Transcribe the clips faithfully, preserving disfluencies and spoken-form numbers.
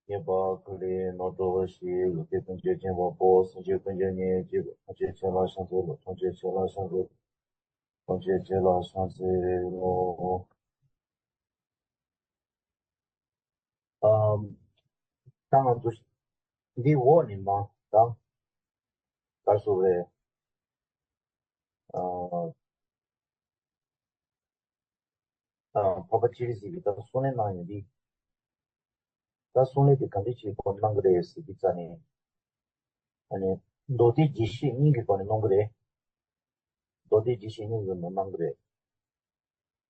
མཉེས་པ་ཀུན་ལས་རྣམ་གྲོལ་བར་ཤོག །ལུས་ཀྱི་ཀུན་གྱི་སྙིང་པོ་པོ། སེམས་ཀྱི་ཀུན་གྱི་གཉེན་གཅིག །ཐམས་ཅད་མཁྱེན་ལ་ཕྱག་འཚལ་ལོ། ཐམས་ཅད་མཁྱེན་ལ་ཕྱག་འཚལ་ལོ། ཐམས་ཅད་མཁྱེན་ལ་ཕྱག་འཚལ་ལོ། ཨམ། ད་ང་ཚོ་འདི་འོག་ནས་མར་ད་གར་སོང་རེད། ཨ། ཨ། འཕགས་པ་སྤྱན་རས་གཟིགས་ཀྱིས་ད་གསུང་གླེང་གནང་ཡོད་འདི། ད་གསུང་གླེང་དེ་ག་འདྲ་ཅིག་སྐོར་གནང་གི་རེད་ཟེར་དུས་ཙ་ནས། ཨ་ནི། མདོ་སྡེ་རྒྱས་བཤད་གཉིས་ཀྱི་སྒོ་ནས་གནང་གི་རེད། མདོ་སྡེ་རྒྱས་བཤད་གཉིས་ཀྱི་སྒོ་ནས་གནང་གི་རེད།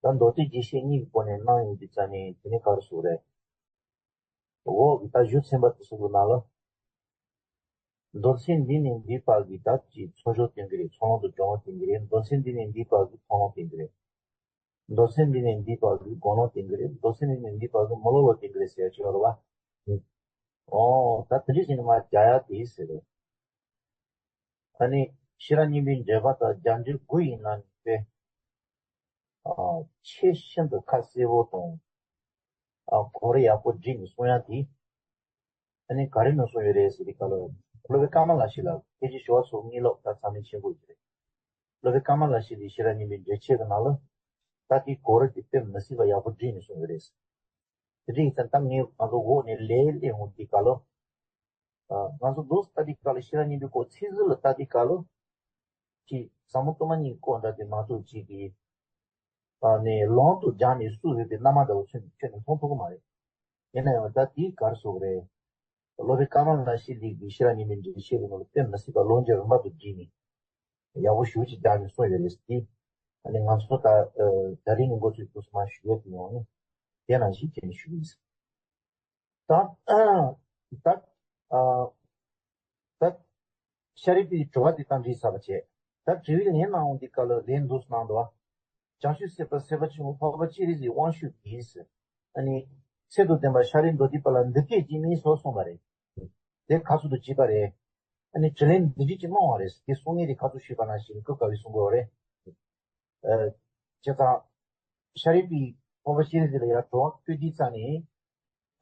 ད་མདོ་སྡེ་རྒྱས་བཤད་གཉིས་ཀྱི་སྒོ་ནས་གནང་ཡོད་དུས་ཙ་ནས་དེ་ནས་ག་རེ་ཟེར་རེད། འོག་གི་ད་གཞུང་ཚན་པ་དེ་ཚོ་གི་ནང་ལ། མདོ་ཚན་འདི་ནས་འདི་བར་གྱི་ད་ཅིག་ཚོགས་སྦྱོར་སྟོན་གྱི་རེད། ཚོགས་ལམ་དུ་སྦྱོང་བ་སྟོན་གྱི་རེད། མདོ་ཚན་འདི་ནས་འདི་བར་གྱི་མཐོང་ལམ་སྟོན་གྱི་རེད། མདོ་ཚན་འདི་ནས་འདི་བར་གྱི་སྒོམ་ལམ་སྟོན་གྱི་རེད། མདོ་ཚན་འདི་ནས་འདི་བར་གྱི་མི་སློབ་ལམ་སྟོན་གྱི་རེད་ཟེར་ཡ་ཅིག་ཡོད་རེད་བ། ཨོ། ད་དེ་འདྲ་ཞིག་ནི་མར་རྒྱག་ཡ་དེ་ཟེར་རེད། ཨ་ནི་ཤེས་རབ་སྙིང་པོའི་འགྲེལ་པ་དང་རྒྱ་འགྲེལ་དགུ་ཡི་ནང་ནས་དཔེ། ཨ། ཆེས་ཤིན་ཏུ་ཁ་གསལ་པོ་དང་། ཨ། གོ་རིམ་ཡག་པོ་བསྒྲིགས་ནས་གསུང་ཡ་དེ། ཨ་ནི་ག་རེ་ནས་གསུངས་ཡོད་རེད་ཟེར་དུས་སྐབས་ལ། སློབ་དཔོན་ཀ་མ་ལ་ཤཱི་ལ་ཕལ་ཆེར་ཞི་བ་འཚོ་གཉིས་ལོག་ད་ཚང་མས་མཁྱེན་གྱི་ཡོད་རེད། སློབ་དཔོན་ཀ་མ་ལ་ཤཱི་ལའི་ཤེས་རབ་སྙིང་པོའི་འགྲེལ་ཆེན་གྱི་ནང་ལ། ད་དེའི་གོ་རིམ་དེ་དཔེ་མི་སྲིད་པ་ཡག་པོ་བསྒྲིགས་ནས་གསུངས་ཡོད་རེད། དེ་འདྲ་ཡིན་ཙང་ད་ངས་ང་ཚོ་འོག་ནས་ལན་སླེབས་འོང་དུས་སྐབས་ལ། ཨ། ང་ཚོ་འདུག་ལྟ་དུས་སྐབས་ལ་ཤེས་རབ་སྙིང་པོའི་སྐོར་ཚིག་ཟུར་ལ་ལྟ་དུས་སྐབས་ལ། ཅིག་ཟབ་མོ་སྟོང་པ་ཉིད་སྐོར་འདྲ་དེ་མ་གཏོགས་ཅིག་གིས། ཨ་ནི་ལུང་དུ་སྦྱར་ནས་སུ་ཡོད་པའི་རྣམ་པ་འདྲ་བོ་ཁྱོན་ནས་མཐོང་ཐུབ་ཀྱི་མ་རེད། ཡིན་ན་ཡང་ད་དེའི་གར་སོགས་རེད། སློབ་དཔོན་ཀ་མ་ལ་ཤཱི་ལའི་གི་ཤེས་རབ་སྙིང་པོའི་འགྲེལ་བཤད་ཀྱི་ནང་ལ་དཔེ་མི་སྲིད་པ་ལོ་རྒྱུས་རིམ་པ་དུ་བསྒྲིགས་ནས། ཡག་པོ་ཞེ་པོ་ཅིག་སྦྱར་ནས་གསུངས་ཡོད་རེད་ཟེར་ཏེ། ཨ་ནི་ང་ཚོ་ད། ཨ། ད་རིང་གི་འགོ་ཚུགས་དུས་སུ་མ་ཞུ་ཡས་དེ་ཡོང་ནས། དེ་ནང་བཞིན་བྱས་ནས་ཞུ་གི་ཡིན། ད། ད། ཨ། ད། ཤཱ་རིའི་བུས་དྲི་བ་དེ་དང་འདྲིས་ཚར་བ་བྱས། ད་དྲི་བའི་ལན་གནང་འོང་དུས་སྐབས་ལ་ལན་འདུག་གནང་འདུག་བ། བྱང་ཆུབ་སེམས་དཔའ་སེམས་དཔའ་ཆེན་པོ་འཕགས་པ་སྤྱན་རས་གཟིགས་དབང་ཕྱུག་གིས། ཨ་ནི། ཚད་དང་ལྡན་པ་ཤཱ་རིའི་མདོ་སྡེ་པ་ལ་འདི་སྐད་ཅེས་སྨྲས་སོ་གསུངས་པ་རེད། དེ་ཁ་ཚུལ་དུ་བྱས་པ་རེད། ཨ་ནི་དྲིས་ལན་འདི་འདྲ་ཅིག་གནང་བ་རེད། དེ་གསུང་མཁན་དེ་ཁ་ཚུལ་ཞུས་པ་ནང་བཞིན་སྐུ་དགའ་བོས་གསུང་དགོས་པ་རེད། ཨ། བྱས་ཙང་། ཤཱ་རིའི་བུས་འཕགས་པ་སྤྱན་རས་གཟིགས་ལ་ཡར་དྲི་བ་བཀོད་དུས་ཙ་ནས།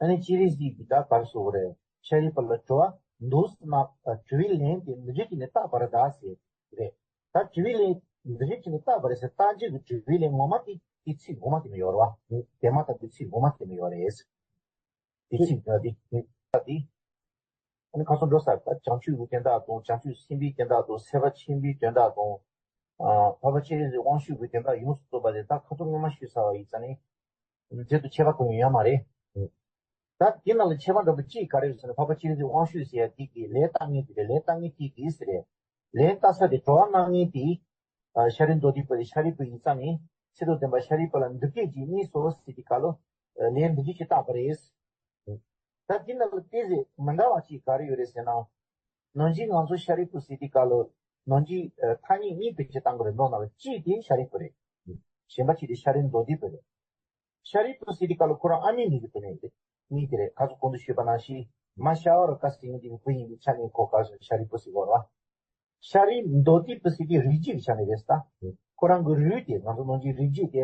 ཨ་ནི་སྤྱན་རས་གཟིགས་ཀྱིས་ད་ག་རེ་ཟེར་བ་རེད། ཤཱ་རིའི་བུ་ལ་དྲི་བ་འདུག་ཟེར་ན། ཨ། དྲི་བའི་ལན་དེ་འདི་འདྲ་ཅིག་ནས་བཏགས་པ་རེད་ད་ཟེར་རེད། ད་དྲི་བའི་ལན་འདི་འདྲ་ཅིག་ནས་བཏགས་པ་རེད་ཟེར། བཏགས་རྗེས་ཀྱི་དྲི་བའི་ལན་ངོ་མ་དེ་དེ་ཚིག་ངོ་མ་དེ་ནས་ཡོད་རེད་བ། དེ་མ་ཐག་དེ་ཚིག་ངོ་མ་དེ་ནས་ཡོད་རེད། དེ་ཚིག་ཡོད་དེ། དེ། ཨ་ནི་ཁ་སང་འགྲོ་ས་ད་བྱང་ཆུབ་ཀྱི་དོན་དག་དང་། བྱང་ཆུབ་སེམས་དཔའི་དོན་དག་དང་། སེམས་དཔའ་ཆེན་པོའི་དོན་དག་དང་། ཨ། འཕགས་པ་སྤྱན་རས་གཟིགས་དབང་ཕྱུག་གི་དོན་དག་ཡོངས་སུ་རྫོགས་པ་དེ་ད་ཁ་ཐུག་སྔོན་མ་ཞུས་ཚར་བ་ཡིན་ཙང་ནི། དེ་དུ་ཁྱད་པར་གང་ཡང་ཡོད་མ་རེད། ད་དེ་ནང་ལ་ཁྱད་པར་འདྲ་པོ་གཅིག་ག་རེ་རེད་ཟེར་ན། འཕགས་པ་སྤྱན་རས་གཟིགས་དབང་ཕྱུག་ཟེར་ཡ་དེ་གི་ལན་བཏབ་མཁན་དེ་རེད། ལན་བཏབ་མཁན་དེ་གིས་ཟེར་རེད། ལན་བཏབ་ས་དེ་དྲི་བ་གནང་མཁན་དེ། ཨ། ཤཱ་རིའི་མདོ་སྡེ་པ་རེད། ཤཱ་རིའི་བུ་ཡིན་ཙང་ནི། ཚད་དང་ལྡན་པ་ཤཱ་རིའི་བུ་ལ་འདི་སྐད་ཅེས་སྨྲས་སོ་ཟེར་དུས་སྐབས་ལ། ཨ། ལན་འདི་འདྲ་ཅིག་བཏབ་པ་རེད། ད་འདི་ནང་ལ་ཏོག་ཙམ་མི་འདྲ་བ་ཅིག་ག་རེ་ཡོད་རེད་ཟེར་ན། ནང་བཞིན་ང་ཚོ་ཤཱ་རིའི་བུ་ཟེར་དུས་སྐབས་ལ། ནང་བཞིན། ཨ། ཐ་སྙད་གཉིས་བེད་སྤྱོད་བཏང་གི་རེད། མདོ་ནང་ལ་གཅིག་དེ་ཤཱ་རིའི་བུ་རེད། གཞན་པ་གཅིག་དེ་ཤཱ་རིའི་མདོ་སྡེ་པ་རེད། ཤཱ་རིའི་བུ་ཟེར་དུས་སྐབས་ལ་ཁོ་རང་ཨ་མའི་མིང་གི་དོན་ནས་རེད། གཉིས་དེ་རེད། ཁ་སང་གོང་དུ་ཞུས་པ་ནང་བཞིན། མ་ཤ་བ་ར་ཀ་ཟེར་མཁན་དེ་བུ་ཡིན་པའི་ཆ་ནས་ཁོ་ག་ཤཱ་རིའི་བུ་ཟེར་གོ་ར། ཤཱ་རིའི་མདོ་སྡེ་པ་ཟེར་དེ་རིགས་རྒྱུད་ཀྱི་ཆ་ནས་རེད་ད། ཁོ་རང་གི་རུས་དེ་ང་ཚོ་ནང་བཞིན་རིགས་རྒྱུད་དེ།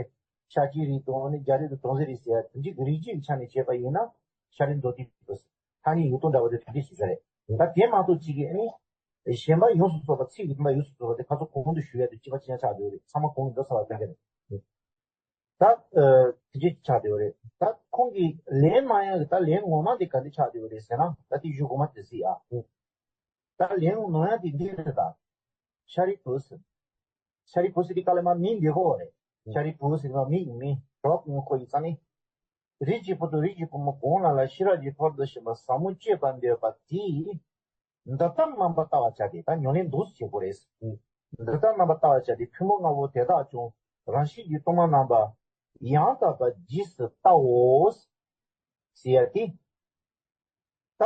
ཤཱཀྱའི་རིགས་དང་། ཨ་ནི་རྒྱ་རིགས་དང་། བྲམ་ཟེ་རིགས་ཟེར་ཡ་དེ་འདྲ་གི་རིགས་རྒྱུད་ཀྱི་ཆ་ནས་བྱས་པ་ཡིན་ན། ཤཱ་རིའི་མདོ་སྡེ་པ་ཟེར། ཐ་སྙད་ཡོད་དོ་འདྲ་བ་དེ་དེ་འདྲ་ཞིག་རེད། ད་དེ་མ་གཏོགས་གཅིག་གིས་ཨ་ནི། གཞན་པ་ཡོངས་སུ་རྫོགས་པ། ཚིག་གི་བསྡུ་བ་ཡོངས་སུ་རྫོགས་པ་དེ་ཁ་སང་གོང་དུ་ཞུས་ཡ་དེ་གཅིག་པ་གཅིག་རྐྱང་ཆགས་བསྡད་ཡོད་རེད། ཚང་མ་གོང་གི་འགྲོ་ཚར་བ་དེ་འདྲ་རེད། ད། ཨ། དེ་འདྲ་ཆགས་བསྡད་ཡོད་རེད། ད་ཁོང་གིས་ལན་གནང་ཡ་གི་ད་ལན་ངོ་མ་དེ་ག་འདྲ་ཆགས་བསྡད་ཡོད་རེད་ཟེར་ན། ད་དེ་གཞུག་གོ་མ་དེ་གཟིགས་ཨ། ད་ལན་གནང་ཡ་དེ་འདི་རེད་ད། ཤཱ་རིའི་བུ་ཟེར། ཤཱ་རིའི་བུ་ཟེར་དུས་སྐབས་ལ་མ་མིང་འདི་གོ་རེད། ཤཱ་རིའི་བུ་ཟེར་མ་མིང་མིང་གྲོགས་ངོ་ཁོ་ཡིན་ཙང་ནི། རིགས་ཀྱི་བུ་དང་རིགས་ཀྱི་བུ་མོ་གང་རྣམས་ལ་ཤེས་རབ་ཀྱི་ཕ་རོལ་ཏུ་ཕྱིན་པ་ཟབ་མོ་སྤྱད་པར་འདོད་པ་དེས། འདི་ལྟར་རྣམ་པར་བལྟ་བར་བྱ་སྟེ། ད་ཉམས་ལེན་འདུག་སེ་བྱེད་དགོས་རེད། འདི་ལྟར་རྣམ་པར་བལྟ་བར་བྱ་སྟེ། ཐུན་མོང་ལྔ་པོ་དེ་དག་ཀྱང་རང་བཞིན་གྱིས་སྟོང་པར་རྣམ་པར་ཡང་དག་པར་རྗེས་སུ་བལྟའོ། ཟེར་ཡ་དེ། ད་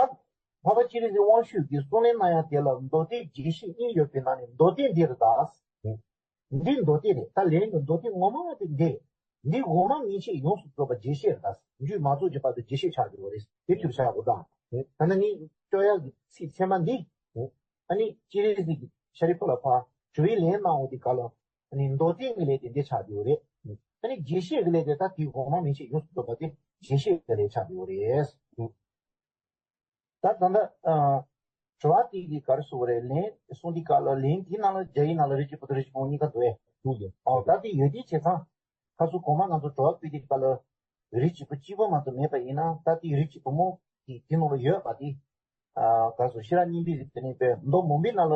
འཕགས་པ་སྤྱན་རས་གཟིགས་དབང་ཕྱུག་གིས་གསུང་ལན་གནང་ཡ་དེ་ལ་མདོ་སྡེ་རྒྱས་བཤད་གཉིས་ཡོད་པའི་ནང་ནས་མདོ་སྡེ་འདི་རེད་ད། འདི་མདོ་སྡེ་རེད། ད་ལན་གྱི་མདོ་སྡེ་ངོ་མ་དེ་འདི་རེད། འདི་ངོ་མ་མན་ཆད་ཡོངས་སུ་རྫོགས་པ་རྒྱས་བཤད་རེད་ད། རྒྱུད་མ་རྫོགས་ཀྱི་བར་དུ་རྒྱས་བཤད་ཆགས་ཡོད་རེད། དེ་དུས་ཆགས་དགོས་ད། ད་ནི་ངས་སྐྱོར་ཡ་གི་ཚིག་ཚད་མ་འདི། ཨ་ནི་སྤྱན་རས་གཟིགས་ཀྱིས་ཤཱ་རིའི་བུ་ལ་ཕར་དྲི་བའི་ལན་གནང་འོང་དུས་སྐབས་ལ། ཨ་ནི་མདོ་སྡེ་གི་ལན་དེ་འདི་ཆགས་ཡོད་རེད། ཨ་ནི་རྒྱས་བཤད་ཀྱི་ལན་དེ་ད་དེའི་ངོ་མ་མན་ཆད་ཡོངས་སུ་རྫོགས་པ་དེ་རྒྱས་བཤད་ཀྱི་ལན་ཆགས་ཡོད་རེད། ད་ད་ལྟ་ཨ། དྲི་བ་དེ་གི་ག་རེ་ཟེར་དགོས་རེད། ལན་གསུང་དུས་སྐབས་ལ་ལན་དེའི་ནང་ལ་རྒྱ་ཡིག་ནང་ལ་རིགས་ཀྱི་བུ་དང་རིགས་ཀྱི་བུ་མོ་གཉིས་ཀ་འདུག་ཨེ། འདུག་ཡོད། ཨོ་ད་དེ་ཡོད་དུས་བྱས་ཙང་། ཁ་སང་གོང་མ་ང་ཚོ་དྲི་བ་བཀོད་དུས་སྐབས་ལ་རིགས་ཀྱི་བུ་གཅིག་པོ་མ་གཏོགས་མེད་པ་ཡིན་ན། ད་དེ་རིགས་ཀྱི་བུ་མོ་དེ་དེ་ནང་ལ་ཡོད་པ་དེ། ཨ་ག་རེ་ཟེར། ཤེས་རབ་སྙིང་པོའི་དེ་ནས་པའི་མདོ་མང་པོའི་ནང་ལ།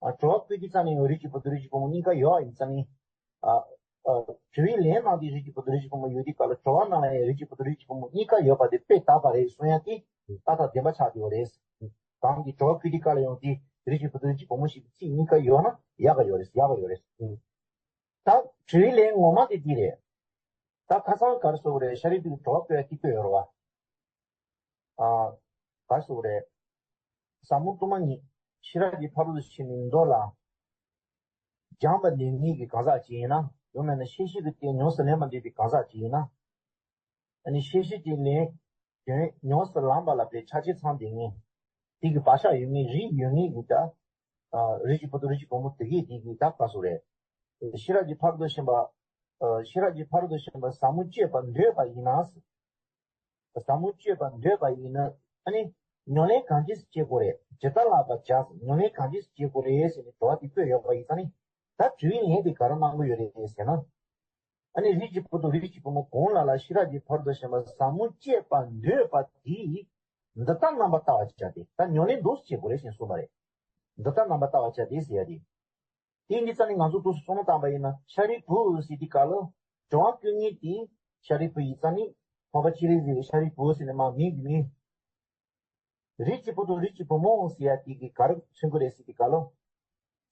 ཨ་དྲི་བ་བཀོད་དུས་ཙམ་ནས་རིགས་ཀྱི་བུ་དང་རིགས་ཀྱི་བུ་མོ་གཉིས་ཀ་ཡོད་པ་ཡིན་ཙང་ནི། ཨ། ཨ། དྲི་བའི་ལན་གནང་དུས་རིགས་ཀྱི་བུ་དང་རིགས་ཀྱི་བུ་མོ་ཡོད་དུས་སྐབས་ལ་དྲི་བ་གནང་ན་ཡང་རིགས་ཀྱི་བུ་དང་རིགས་ཀྱི་བུ་མོ་གཉིས་ཀ་ཡོད་པ་དེ་དཔེ་དག་པ་རེད་གསུང་ཡ་དེ་ཏག་ཏག་བདེན་པ་ཆགས་བསྡད་ཡོད་རེད། གང་གི་དྲི་བ་བཀོད་དུས་སྐབས་ལ་ཡང་དེ་རིགས་ཀྱི་བུ་དང་རིགས་ཀྱི་བུ་མོ་ཞིག་གི་ཚིག་གཉིས་ཀ་ཡོད་ན་ཡག་ག་ཡོད་རེད། ཡག་ག་ཡོད་རེད། ད་དྲི་བའི་ལན་ངོ་མ་དེ་འདི་རེད། ད་ཁ་སང་ག་རེ་ཟེར་དགོས་རེད། ཤཱ་རིའི་བུས་དྲི་བ་བཀོད་ཡ་དེ་བཀོད་ཡོད་རེད་བ། ཨ། ག་རེ་ཟེར་དགོས་རེད། ཟབ་མོ་སྟོང་པ་ཉིད་ཤེས་རབ་ཀྱི་ཕ་རོལ་ཏུ་ཕྱིན་པའི་མདོ་ལ། སྦྱངས་པ་ལེན་མཁན་གྱི་གང་ཟག་ཅིག་ཡིན་ན། ཡང་མིན་ན་ཤེས་བྱའི་གི་དོན་ཉམས་སུ་ལེན་པར་འདོད་པའི་གང་ཟག་ཅིག་ཡིན་ན། ཨ་ནི་ཤེས་བྱའི་གི་ལན་དོན་ཉམས་སུ་ལེན་པ་ལ་དཔེ་ཆ་ཆ་ཚང་བསྡད་མཁན། དེ་གི་བག་ཆགས་ཡོད་མཁན་རིགས་ཡོད་མཁན་གྱི་ད། ཨ། རིགས་ཀྱི་བུ་དང་རིགས་ཀྱི་བུ་མོ་དེ་གས་དེ་གི་ད་ག་རེ་ཟེར་དགོས་རེད། ཤེས་རབ་ཀྱི་ཕ་རོལ་ཏུ་ཕྱིན་པ། ཨ། ཤེས་རབ་ཀྱི་ཕ་རོལ་ཏུ་ཕྱིན་པ་ཟབ་མོ་སྤྱད་པར་འདོད་པ་ཡིན་ན། ཟབ་མོ་སྤྱད་པར་འདོད་པ་ཡིན་ན། ཨ་ནི་ཉམས་ལེན་གང་ཅི་ཞིག་བྱེད་དགོས་རེད། ཇི་ལྟར་བསླབ་པར་བྱ། ཉམས་ལེན་གང་ཅི་ཞིག་བྱེད་དགོས་རེད་ཟེར་ནས་དྲི་བ་དེ་བཀོད་ཡོད་པ་ཡིན་ཙང་ནི། ད་དྲི་བའི་ལན་དེ་ག་རེ་གནང་གི་ཡོད་རེད་ཟེར་ན། ཨ་ནི་རིགས་ཀྱི་བུ་དང་རིགས་ཀྱི་བུ་མོ་གང་ལ་ལ་ཤེས་རབ་ཀྱི་ཕ་རོལ་ཏུ་ཕྱིན་པ་ཟབ་མོ་སྤྱད་པར་འདོད་པ་དེས་འདི་ལྟར་རྣམ་པར་བལྟ་བར་བྱ་སྟེ། ད་ཉམས་ལེན་འདུག་སེ་བྱེད་དགོས་རེད་ཟེར་གསུངས་པ་རེད། འདི་ལྟར་རྣམ་པར་བལྟ་བར་བྱ་སྟེ་ཟེར་ཡ་དེ། དེ་འདི་ཙམ་ནས་ང་ཚོ་འདུག་སེ་བསམ་བློ་བཏང་པ་ཡིན་ན། ཤཱ་རིའི་བུ་ཟེར་དུས་སྐབས་ལ། དྲི་བ་བཀོད་མཁན་དེ་ཤཱ་རིའི་བུ་ཡིན་ཙང་ནི། འཕགས་པ་སྤྱན་རས་གཟིགས་ཤཱ་རིའི་བུ་ཟེར་ནས་མར་མིང་གི་མིང་། རིགས་ཀྱི་བུ་དང་རིགས་ཀྱི་བུ་མོ་ཟེར་ཡ་དེ་གིས་ག་རེ་མཚོན་གྱི་རེད་ཟེར་དུས་སྐབས་ལ།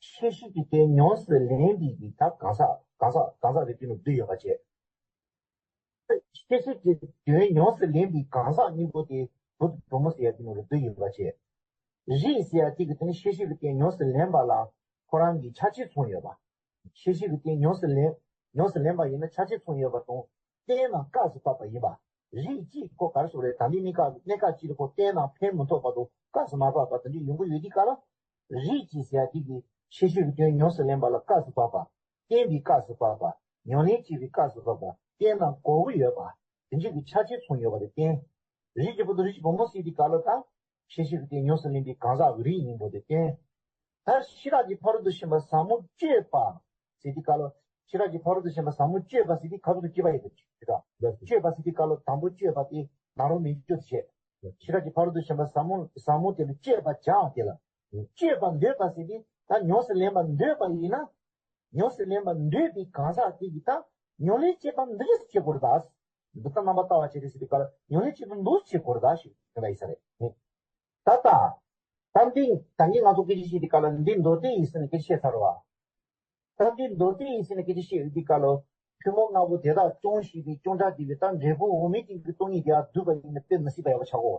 ཤེས་བྱའི་གི་དོན་ཉམས་སུ་ལེན་པའི་གི་ད་གང་ཟག་གང་ཟག་གང་ཟག་རེད། དེ་ནང་འདུས་ཡོད་པ་བྱས། ཤེས་བྱའི་གི་དོན་ཉམས་སུ་ལེན་པའི་གང་ཟག་གཉིས་པོ་དེ་བུ་དང་བུ་མོ་ཟེར་ཡ་དེ་ནང་ལ་འདུས་ཡོད་པ་བྱས། རིགས་ཟེར་ཡ་དེ་གི་དོན་ཤེས་བྱའི་གི་དོན་ཉམས་སུ་ལེན་པ་ལ་ཁོ་རང་གི་ཆ་བྱད་མཚོན་ཡོད་པ། ཤེས་བྱའི་གི་དོན་ཉམས་སུ་ལེན། ཉམས་སུ་ལེན་པ་ཡིན་ན་ཆ་བྱད་མཚོན་ཡོད་པ་དང་། བརྟེན་ནས་སྐབས་སུ་བབ་པ་ཡིན་པ། རིགས་གཅིག་ཁོ་ག་རེ་ཟེར་དགོས་རེད། ད་ལྟའི་གནས་སྐབས་གནས་སྐབས་གཅིག་ལ་ཁོ་བརྟེན་ནས་ཕན་མི་ཐོགས་པ་དང་སྐབས་སུ་མ་བབ་པ་དེ་འདྲ་ཡོང་གི་ཡོད་དུས་སྐབས་ལ། རིགས་གཅིག་ཟེར་ཡ་དེ་གི་ཤེས་བྱའི་གི་དོན་ཉམས་སུ་ལེན་པ་ལ་སྐབས་སུ་བབ་པ། བརྟེན་པའི་སྐབས་སུ་བབ་པ། ཉམས་ལེན་བྱེད་པའི་སྐབས་སུ་བབ་པ། བརྟེན་ནས་གོ་གི་ཡོད་པ། དེ་འདྲ་གི་ཆ་བྱད་མཚོན་ཡོད་པ་དེ་བརྟེན། རིགས་ཀྱི་བུ་དང་རིགས་ཀྱི་བུ་མོ་ཟེར་དུས་སྐབས་ལ་ད། ཤེས་བྱའི་གི་དོན་ཉམས་སུ་ལེན་པའི་གང་ཟག་གི་རིགས་ཡིན་པ་དེ་བརྟེན། ད་ཤེས་རབ་ཀྱི་ཕ་རོལ་ཏུ་ཕྱིན་པ་ཟབ་མོ་སྤྱད་པ་ཟེར་དུས་སྐབས་ལ། ཤེས་རབ་ཀྱི་ཕ་རོལ་ཏུ་ཕྱིན་པ་ཟབ་མོ་སྤྱད་པ་ཟེར་དུས་ཁ་ཐུག་ཏུ་སྤྱད་པ་ཡིན་པ་ཅིག་རེད། སྤྱད་པ་ཟེར་དུས་སྐབས་ལ་དང་པོ་སྤྱད་པ་དེ་ནཱ་རོ་མིང་གཅིག་བྱས། ཤེས་རབ་ཀྱི་ཕ་རོལ་ཏུ་ཕྱིན་པ་ཟབ་མོ་ཟབ་མོ་དེ་ལ་སྤྱད་པར་བྱ་དེ་ལ། སྤྱད་པར་འདོད་པ་ཟེར་དུས་ད་ཉམས་སུ་ལེན་པར་འདོད་པ་ཡིན་ན། ཉམས་སུ་ལེན་པར་འདོད་པའི་གང་ཟག་དེ་གིས་ད་ཉམས་ལེན་བྱེད་པ་འདི་འདྲ་ཞིག་བྱེད་དགོས་རེད་ད། འདི་ལྟར་རྣམ་པར་བལྟ་བར་བྱ་སྟེ་ཟེར་དུས་སྐབས་ལ་ཉམས་ལེན་བྱེད་པ་འདུག་སེ་བྱེད་དགོས་རེད་ད་ཞེས་དེ་འདྲ་ཡིན་ས་རེད། ད་ལྟ། ད་འདི་ད་གིན་ང་ཚོ་སྐད་ཆ་བཤད་དུས་སྐབས་ལ་འདི་མདོ་སྡེ་ཡིན་ཟེར་ནས་སྐད་ཆ་བཤད་ཚར་བ། ད་འདི་མདོ་སྡེ་ཡིན་ཟེར་ནས་སྐད་ཆ་བཤད་ཡོད་དུས་སྐབས་ལ། ཕུང་པོ་ལྔ་པོ་དེ་དག་སྐྱོང་ཞེས་པའི་སྐྱོང་བྲལ་དེ་ལས་ད་འབྲས་བུ་འོག་མིན་གྱི་སྟོང་ཉིད་དེ་ཡང་བསྡུས་པ་ཡིན་ན་དཔེ་མི་སྲིད་པ་ཡག་པོ་ཆགས་གོ།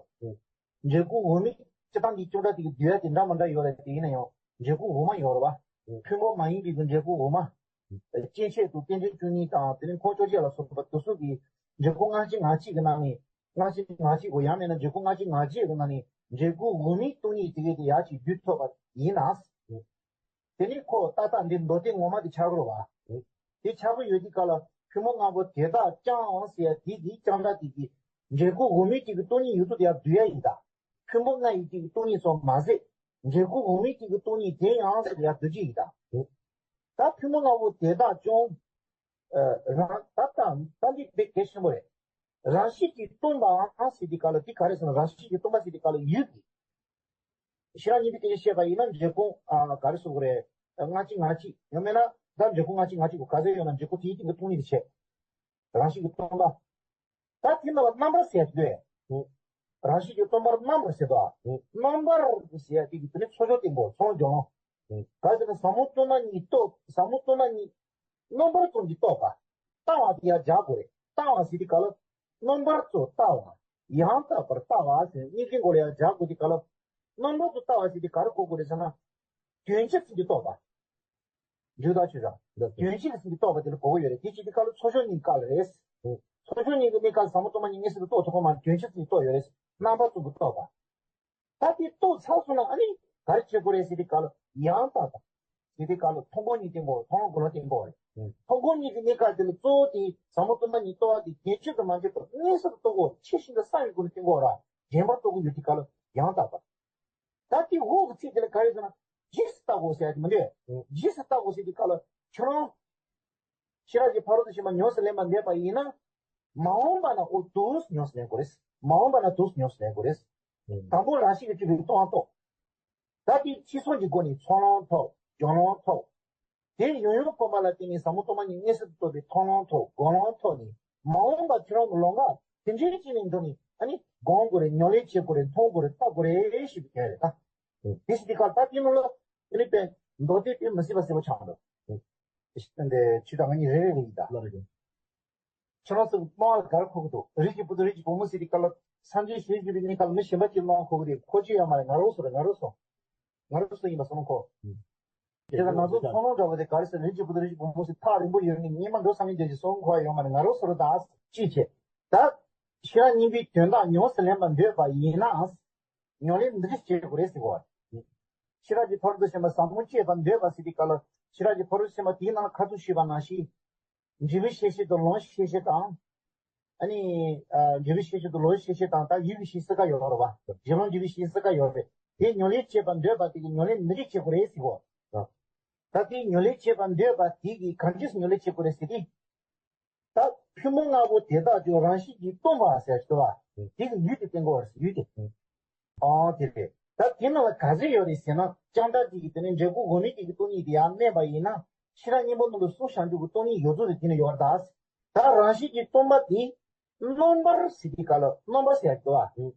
འབྲས་བུ་འོག་མིན་སྤྱིར་བཏང་གི་སྐྱོང་བྲལ་དེ་གི་བསྡུས་ཡ་དེ་འདྲ་མི་འདྲ་ཡོད་རེད། དེ་ཡིན་ན་ཡང་འབྲས་བུ་འོག་མ་ཡོད་རེད་བ། ཕུང་པོ་མ་ཡིན་པའི་གི་འབྲས་བུ་འོག་མ། སྐྱེ་མཆེད་དང་རྟེན་འབྲེལ་བཅུ་གཉིས་དང་དེ་ནས་འཁོར་བཅོ་བརྒྱད་ལ་སོགས་པ་དེ་ཚོ་གི་འབྲས་བུ་སྔ་ཕྱི་ང་ཕྱི་གི་ནང་ནས། སྔ་ཕྱི་ང་ཕྱི་གོ། ཡང་མིན་ན་འབྲས་བུ་སྔ་ཕྱི་ང་ཕྱི་གི་ནང་ནས་འབྲས་བུ་འོག་མིན་སྟོང་ཉིད་དེ་གས་དེ་ཡར་ཅིག་བསྡུས་ཐུབ་པ་ཡིན་ན། དེ་ནི་ཁོ་ཏག་ཏག་འདི་མདོ་སྡེ་ངོ་མ་དེ་ཆགས་ཀྱི་རེད་བ། དེ་ཆགས་ཀྱི་ཡོད་དུས་སྐབས་ལ་ཕུང་པོ་ལྔ་པོ་དེ་དག་ཀྱང་ཟེར་ཡ་དེ་གི་ཀྱང་སྒྲ་དེ་གི་འབྲས་བུ་འོག་མིན་དེ་གི་སྟོང་ཉིད་ཡོད་དུས་དེ་ཡར་བསྡུས་ཡ་ཡིན་ད། ཕུང་པོ་ལྔ་ཡི་དེ་གི་སྟོང་ཉིད་སོགས་མ་ཟད། འབྲས་བུ་འོག་མིན་དེ་གི་སྟོང་ཉིད་དེ་ཡང་ཟེར་ཡར་བསྡུ་རྒྱུ་ཡིན་ད། ད་ཕུང་པོ་ལྔ་པོ་དེ་དག་ཀྱང་། ཨ། རང་ད་ལྟ་ད་འདི་དཔེ་གལ་ཆེན་པོ་རེད། རང་བཞིན་གྱིས་སྟོང་པའང་ཟེར་དུས་སྐབས་ལ་འདི་ག་རེ་ཟེར་ན། རང་བཞིན་གྱིས་སྟོང་པ་ཟེར་དུས་སྐབས་ལ་ཡུལ་གྱི། ཤེས་རབ་སྙིང་པོའི་སྐད་ཆ་བཤད་པ་ཡིན་ན་འབྲས་བུ་ཨ་ག་རེ་ཟེར་དགོས་རེད། སྔ་ཕྱི་ང་ཕྱི་ཡང་མིན་ན་ད་འབྲས་བུ་སྔ་ཕྱི་ང་ཕྱི་གོ་ག་ཚོད་ཡོད་ན་འབྲས་བུ་དེའི་སྟེང་གི་སྟོང་ཉིད་དེ་བྱས། རང་བཞིན་གྱིས་སྟོང་པ། ད་དེ་ནང་ལ་རྣམ་པར་ཟེར་དུས། རང་བཞིན་གྱིས་སྟོང་པར་རྣམ་པར་ཟེར་དོ། རྣམ་པར་ཟེར་ཡ་དེ་གི་དེ་ནི་ཚོགས་སྦྱོར་སྟེང་གོ། ཚོགས་སྦྱོར། ག་ཟེར་ན་ཟབ་མོ་སྟོང་པ་ཉིད་རྟོགས། ཟབ་མོ་སྟོང་པ་ཉིད་རྣམ་པར་ཙམ་གྱིས་རྟོགས་པ། ལྟ་བ་དེ་ཡང་སྦྱར་དགོས་རེད། ལྟ་བ་ཟེར་དུས་སྐབས་ལ་རྣམ་པར་ཙམ་ལྟ་བ། ཡང་དག་པར་ལྟ་བ་ཟེར་གཉིས་ཀའི་མགོ་ལ་ཡང་སྦྱར་དགོས་དུས་སྐབས་ལ། རྣམ་པར་ཙམ་ལྟ་བ་ཟེར་དུས་ག་རེ་གོ་དགོས་རེད་ཟེར་ན། དོན་སྤྱི་ཙམ་གྱིས་རྟོགས་པ། འདྲ་ད་ཆོས་ར། དོན་སྤྱི་ཙམ་གྱིས་རྟོགས་པ་དེ་ལ་གོ་གི་ཡོད་རེད། དེ་བྱེད་དུས་སྐབས་ལ་ཚོགས་སྦྱོར་གཉིས་ཀ་ལ་རེད། ཚོགས་སྦྱོར་གཉིས་ཀྱི་གནས་སྐབས་ཟབ་མོ་སྟོང་པ་ཉིད་མངོན་སུམ་དུ་རྟོགས་ཐུབ་ཀྱི་མ་རེད། དོན་སྤྱི་ཙམ་གྱིས་རྟོགས་ཡོད་རེད། རྣམ་པར་ཙམ་གྱིས་རྟོགས་པ། ད་དེ་རྟོགས་ཚར་སོང་ན་ཨ་ནི་ག་རེ་བྱེད་དགོས་རེད་ཟེར་དུས་སྐབས་ལ་ཡང་དག་པ། ཟེར་དུས་སྐབས་ལ་མཐོང་སྒོ་གཉིས་བསྟན་དགོས། མཐོང་སྒོ་ལ་བསྟན་དགོས་རེད། མཐོང་སྒོ་གཉིས་ཀྱི་གནས་སྐབས་དེ་ལ་གཙོ་བོ་དེ་ཟབ་མོ་སྟོང་པ་ཉིད་རྟོགས་པ་དེ་དོན་སྤྱི་ཙམ་མ་བྱས་པར་མངོན་སུམ་དུ་རྟོགས་དགོས་རེད། ཆེས་ཤིན་ཏུ་གསལ་བའི་སྒོ་ནས་བསྟན་དགོས་ར། རྗེན་པར་རྟོགས་ཀྱི་ཡོད་དུས་སྐབས་ལ། ཡང་དག་པ། ད་དེ་འོག་གི་ཚིག་དེ་ལ་ག་རེ་ཟེར་ན། རྗེས་སུ་བལྟ་དགོས་ཟེར་ཡ་དེ་མི་འདུག་རྗེས་སུ་བལྟ་དགོས་ཟེར་དེ་ག་ལ་ཁྱོད་རང་ཤེས་རབ་ཀྱི་ཕ་རོལ་ཏུ་ཕྱིན་པ་ཉམས་སུ་ལེན་པར་འདོད་པ་ཡིན་ན། མ་འོངས་པ་ན་འོ་དུས་ཉམས་སུ་ལེན་དགོས་རེད། མ་འོངས་པ་ན་དུས་ཉམས་སུ་ལེན་དགོས་རེད། དང་པོ་རང་བཞིན་གྱིས་གྲུབ་པའི་སྟོང་པ་རྟོགས། ད་དེ་ཕྱིར་སོང་གི་སྒོ་ནས་ཚོར་སྣང་ཐོབ། སྦྱོར་སྣང་ཐོབ། དེ་ཡང་ཡང་སྒོམ་པ་ལ་བརྟེན་ནས་ཟབ་མོ་སྟོང་པ་ཉིད་མངོན་སུམ་དུ་རྟོགས་པའི་མཐོང་ལམ་ཐོབ། སྒོམ་ལམ་ཐོབ་ནས་མ་འོངས་པ་ཁྱེད་རང་གི་ལམ་ཁ་དེ་འདྲའི་ཅིག་ནས་འགྲོ་ནས། ཨ་ནི་སྒོམ་དགོས་རེད། ཉམས་ལེན་བྱེད་དགོས་རེད། མཐོང་དགོས་རེད། བལྟ་དགོས་རེད་ཞེས་པའི་དོན་རེད་ད། དེ་ཞིག་དེ་ག་ད་དེ་ནང་ལ་ཨ་ནི་པའི་མདོ་སྡེ་དེ་མི་སྲིད་པ་གསལ་པོ་ཆགས་འདུག་དེ་ཆུ་དང་ང་གཉིས་རེ་རེ་རེ་ཡིན་ད། ཁྱེད་རང་ཚོ་སྣང་བ་ག་རེ་འཁོར་གི་འདུག་རིགས་ཀྱི་བུ་དང་རིགས་ཀྱི་བུ་མོ་ཟེར་དེ་ག་ལ་སངས་རྒྱས་ཞེས་བརྗོད་པའི་གནས་སྐབས་ལ་མི་གཞན་པ་ཅིག་སྣང་བ་འཁོར་གི་རེད། ཁོ་ཅི་ཡང་མ་རེད། ང་རང་ཚོ་རེད། ང་རང་ཚོ། ང་རང་ཚོ་ཡིན་པ་སོང་ཁོ། དེ་ལ་ང་ཚོ་ཚོར་སྣང་འདྲ་བོ་དེ་ག་རེ་ཟེར། རིགས་ཀྱི་བུ་དང་རིགས་ཀྱི་བུ་མོ་ཟེར་ཐག་རིང་པོ་ཡོད་ནི་སྙེ་མ་འགྲོ་སང་ཉིན་དེ་ཞིག་སོང་ཁོ་ཡོང་མ་རེད། ང་རང་ཚོ་རེད་ད། ཅི་བྱེད། ད་ཤེས་རབ་སྙིང་པོའི་དོན་དག་ཉམས་སུ་ལེན་པར་འདོད་པ་ཡིན་ན། ཉམས་ལེན་འདི་འདྲ་བྱེད་དགོས་རེད་ཟེར་གོ། ཤེས་རབ་ཀྱི་ཕ་རོལ་ཏུ་ཕྱིན་པ་ཟབ་མོ་སྤྱད་པར་འདོད་པ་ཟེར་དེ་ག་ལ། ཤེས་རབ་ཀྱི་ཕ་རོལ་ཏུ་ཕྱིན་པ་དེའི་ནང་ལ་ཁ་ཐུག་ཞུས་པ་ནང་བཞིན། འབྲས་བུའི་ཤེས་བྱེད་དང་ལམ་ཤེས་བྱེད་དང་། ཨ་ནི། ཨ། འབྲས་བུའི་ཤེས་བྱེད་དང་ལམ་ཤེས་བྱེད་དང་ད་ཡུལ་གྱི་ཤེས་བྱེད་ཀ་ཡོད་རེད་པ། རྗེས་ལོང་འབྲས་བུའི་ཤེས་བྱེད་ཀ་ཡོད་རེད། དེ་ཉམས་ལེན་བྱེད་པར་འདོད་པ་དེ་གི་ཉམས་ལེན་འདི་འདྲ་བྱེད་དགོས་རེད་ཟེར་གོ། ད་དེ་ཉམས་ལེན་བྱེད་པར་འདོད་པ་དེ་གི་གང་ཅི་ཉམས་ལེན་བྱེད་དགོས་རེད་ཟེར་དུས། ད་ཕུང་པོ་ལྔ་པོ་དེ་དག་ཀྱང་རང་བཞིན་གྱིས་སྟོང་པ་ཟེར་ཞིག་འདུག་པ། དེ་གི་ཡུལ་དེ་བསྟན་གོ་རེད། ཡུལ་དེ། ཨང་། དེ་རེད། ད་དེ་ནང་ལ་ག་ཚོད་ཡོད་རེད་ཟེར་ན། ཀྱང་ད་དེ་གི་དེ་ནས་འབྲས་བུ་འོག་མིན་གྱི་སྟོང་ཉིད་དེ་ཡང་བསྣན་པ་ཡིན་ན། ཤེས་རབ་སྙིང་པོ་ནང་དུ་གསུངས་བཞག་རྒྱུ་གི་སྟོང་ཉིད་ཡོད་ཚོད་དེ་དེ་ནས་ཡོད་རེད་ད། ད་རང་བཞིན་གྱིས་སྟོང་པ་དེ། རྣམ་པར་ཟེར་དེ་ག་ལ་རྣམ་པར་ཟེར་ཡ་འདུག་པ།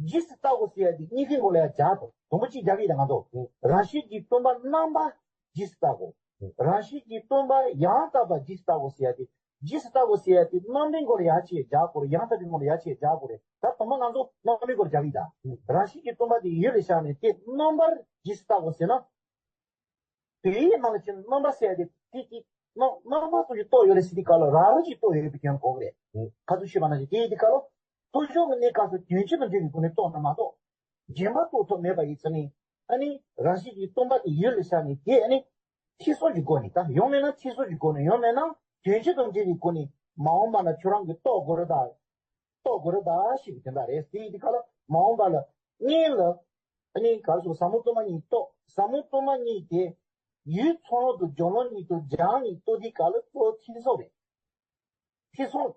རྗེས་སུ་བལྟ་དགོས་ཟེར་ཡ་དེ་གཉིས་ཀའི་མགོ་ལ་ཡ་སྦྱར་དང་དང་པོ་གཅིག་སྦྱར་གི་ཡིན་ད་ང་ཚོ། རང་བཞིན་གྱིས་སྟོང་པ་རྣམ་པ་རྗེས་སུ་བལྟ་དགོས། རང་བཞིན་གྱིས་སྟོང་པ་ཡང་དག་པ་རྗེས་སུ་བལྟ་དགོས་ཟེར་ཡ་དེ། རྗེས་སུ་བལྟ་དགོས་ཟེར་ཡ་དེ་རྣམ་པའི་མགོ་ལ་ཡ་ཆེ་སྦྱར་དགོས་རེད། ཡང་དག་པའི་མགོ་ལ་ཡ་ཆེ་སྦྱར་དགོས་རེད། ད་དང་པོ་ང་ཚོ་རྣམ་པའི་མགོ་ལ་སྦྱར་གི་ཡིན་ད། རང་བཞིན་གྱིས་སྟོང་པ་དེ་ཡུལ་ལ་བཞག་ནས་དེ་རྣམ་པར་རྗེས་སུ་བལྟ་དགོས་ཟེར་ན། དེའི་ནང་ལ་ཅིག་རྣམ་པ་ཟེར་ཡ་དེ་དེ་དེ་རྣམ་རྣམ་པ་ཙམ་གྱིས་རྟོགས་ཡོད་རེད་ཟེར་དུས་སྐབས་ལ་རང་རང་གིས་རྟོགས་ཡོད་པའི་སྐྱོན་གོ་གི་རེད། ཁ་ཐུག་ཞུས་པ་ནང་བཞིན་དེ་ཡི་དུས་སྐབས་ལ། ཐོས་བྱུང་གི་གནས་སྐབས་སུ་དོན་སྤྱི་དང་འབྲེལ་བའི་སྒོ་ནས་རྟོགས་ན་མ་གཏོགས། རྗེས་མ་རྟོགས་ཐབས་མེད་པ་ཡིན་ཙང་ནི། ཨ་ནི་རང་བཞིན་གྱིས་སྟོང་པ་དེ་ཡུལ་ལ་བཞག་ནས་དེ་ཨ་ནི་ཐེ་ཚོམ་གྱི་སྒོ་ནས། ད་ཡང་མིན་ན་ཐེ་ཚོམ་གྱི་སྒོ་ནས། ཡང་མིན་ན་དོན་སྤྱི་དང་འབྲེལ་བའི་སྒོ་ནས་མ་འོངས་པ་ན་ཁྱོད་རང་གིས་རྟོགས་དགོས་རེད་ད། རྟོགས་དགོས་རེད་ད་ཞེས་པའི་དོན་དག་རེད། དེ་ཡི་དུས་སྐབས་ལ་མ་འོངས་པ་ལ་སྔོན་ལ། ཨ་ནི་ག་རེ་ཟེར། ཟབ་མོ་སྟོང་པ་ཉིད་རྟོགས། ཟབ་མོ་སྟོང་པ་ཉིད་དེ་ཡུལ་ཚོར་སྣང་དང་སྦྱོར་ལམ་གཉིས་དང་སྦྱར་ནས་རྟོགས་དུས་སྐབས་ལ་གཙོ་བོ་ཐེ་ཚོམ་རེད། ཐེ་ཚོམ།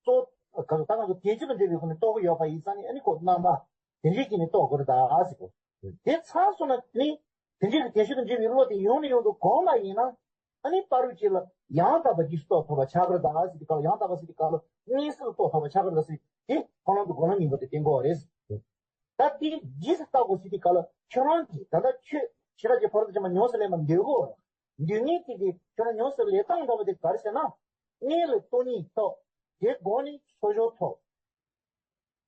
གཙོ་བོ་ག་རེ་ཟེར། ད་ང་ཚོ་དོན་སྤྱི་དང་འབྲེལ་བའི་སྒོ་ནས་རྟོགས་ཀྱི་ཡོད་པ་ཡིན་ཙང་ནི། ཨ་ནི་ཁོ་རྣམ་པ་དེ་འདྲའི་གིས་ནི་རྟོགས་དགོས་རེད་ད་ཟེར་གོ། དེ་ཚར་སོང་ན་ནི། དེ་འདྲའི་གི་དོན་སྤྱི་དང་འབྲེལ་བའི་བློ་དེ་ཡང་ནས་ཡང་དུ་གོམས་པ་ཡིན་ན། ཨ་ནི་བར་དུ་གཅིག་ལ་ཡང་དག་པ་རྗེས་སུ་རྟོགས་ཐུབ་པ་ཆགས་ཀྱི་རེད་ད་ཟེར་དུས་སྐབས་ལ། ཡང་དག་པ་ཟེར་དུས་སྐབས་ལ་མངོན་སུམ་དུ་རྟོགས་ཐུབ་པ་ཆགས་ཀྱི་རེད་ཟེར་དེ། མཐོང་ལམ་དང་སྒོམ་ལམ་གཉིས་པོ་དེ་བསྟན་གྱི་ཡོད་རེད། ད་དེ་རྗེས་སུ་བལྟ་དགོས་ཟེར་དུས་སྐབས་ལ་ཁྱོད་རང་གིས་ད་ལྟ་ཁྱོད་ཤེས་རབ་ཀྱི་ཕ་རོལ་ཏུ་ཕྱིན་པ་ཉམས་སུ་ལེན་པར་འདོད་དགོས། འདོད་མཁན་དེ་གིས་ཁྱོད་རང་ཉམས་སུ་ལེན་སྟངས་འདྲ་བོ་དེ་ག་རེ་ཟེར་ན། སྔོན་ལ་སྟོང་ཉིད་ཐོབ། དེ་སྒོ་ནས་ཚོར་སྣང་ཐོབ།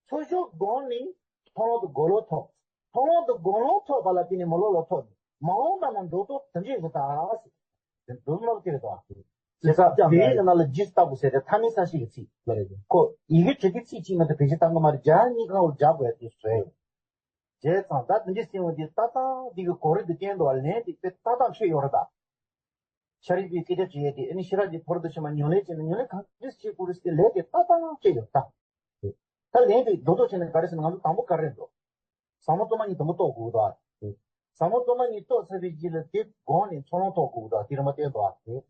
ཚོར་སྣང་སྒོ་ནས་མཐོང་ལམ་དང་སྒོམ་ལམ་ཐོབ། མཐོང་ལམ་དང་སྒོམ་ལམ་ཐོབ་པ་ལ་བརྟེན་ནས་མི་སློབ་ལམ་ཐོབ། མ་འོངས་པ་ན་འགྲོ་ལྡོག་དེ་འདྲས་རེད་ད་ཟེར། འདུག་ནོར་དེ་རེད་དོ། བྱས་ཙང་བོད་ཡིག་གི་ནང་ལ་རྗེས་སུ་བལྟ་དགོས་ཟེར་ཏེ་མཐའ་མའི་ས་བཤད་ཀྱི་ཚིག་ལ་རེད། ཁོ་ཡི་གེ་བྲིས་དུས་ཚིག་གཅིག་མ་གཏོགས་བེད་སྤྱོད་བཏང་གི་མ་རེད། སྦྱར་གཉིས་ཀ་སྦྱར་དགོས་ཡ་དེ་བཟོས་ཡོད། བྱས་ཙང་ད་དེ་འདྲའི་སེམས་འོ་དེ་ཏག་ཏག་འདི་གི་གོ་རིམ་དུ་བསྟན་འདུག་པ། ལན་དེ་དཔེ་ཏག་ཏག་ཆོད་ཡོད་རེད་ད། ཤཱ་རིའི་བུས་སྐད་ཆ་དྲིས་ཡས་དེ། ཨ་ནི་ཤེས་རབ་ཀྱི་ཕ་རོལ་ཏུ་ཕྱིན་པ་ཉམས་ལེན་བྱས་ན་ཉམས་ལེན་གང་འདྲས་བྱེད་དགོས་རེད་ཟེར་ཏེ་ལན་དེ་ཏག་ཏག་སྤྲད་ཡོད་ད། ད་ལན་དེ་རྡོག་རྡོག་བྱས་ན་ག་རེ་ཟེར་ན། ང་ཚོ་དང་པོ་ག་རེ་རེད་འགྲོ། ཟབ་མོ་སྟོང་པ་ཉིད་དང་པོ་རྟོགས་དགོས་ཀྱི་འདུག་ཨ། ཟབ་མོ་སྟོང་པ་ཉིད་རྟོགས་ཚར་བའི་རྗེས་ལ་དེ་སྒོ་ནས་ཚོར་སྣང་རྟོགས་དགོས་ཀྱི་འདུག་ཨ། དེ་རིམ་པ་བསྟན་འདུག་ཨ།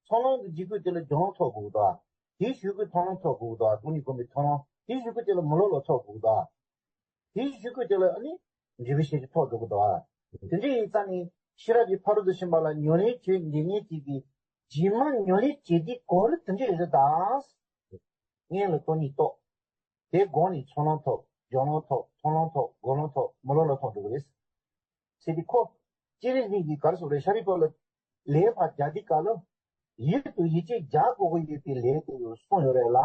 ཚོར་སྣང་གི་རྗེས་ཁོས་དེ་ལ་སྦྱོར་ལམ་རྟོགས་དགོས་ཀྱི་འདུག་ཨ། དེའི་གཞུག་གུ་མཐོང་ལམ་རྟོགས་དགོས་ཀྱི་འདུག་ཨ། སྟོང་ཉིད་སྒོམ་པའི་མཐོང་ལམ། དེའི་གཞུག་གུ་དེ་ལ་མི་སློབ་ལམ་རྟོགས་དགོས་ཀྱི་འདུག་ཨ། དེའི་གཞུག་གུ་དེ་ལ་ཨ་ནི་འབྲས་བུའི་ཤེས་བྱ་རྟོགས་འགྲོ་གི་འདུག་ཨ། དེ་འདྲ་ཡིན་ཙང་ནི་ཤེས་རབ་ཀྱི་ཕ་རོལ་ཏུ་ཕྱིན་པ་ལ་ཉམས་ལེན་བྱེད་འདོད་མཁན་ཅིག་གིས་རྗེས་མ་ཉམས་ལེན་བྱེད་དུས་གོ་རིམ་དེ་འདྲ་རེད་ད། སྔོན་ལ་སྟོང་ཉིད་རྟོགས། དེ་སྒོ་ནས་ཚོར་སྣང་ཐོབ། སྦྱོར་ལམ་ཐོབ། མཐོང་ལམ་ཐོབ། སྒོམ་ལམ་ཐོབ། མི་སློབ་ལམ་ཐོབ་འགྲོ་གི་རེད། ཟེར་དུས་ཁོ་སྤྱན་རས་གཟིགས་ཀྱིས་ག་རེ་གསུངས་རེད། ཤཱ་རིའི་བུ་ལ་ལས་ཕར་སྦྱར་དུས་སྐབས་ལ། ཡིད་དུ་ཡིད་ཆེས་སྦྱར་དགོས་ཀྱི་ཡོད་པའི་ལན་དེ་ཡང་གསུངས་ཡོད་རེད་ལ།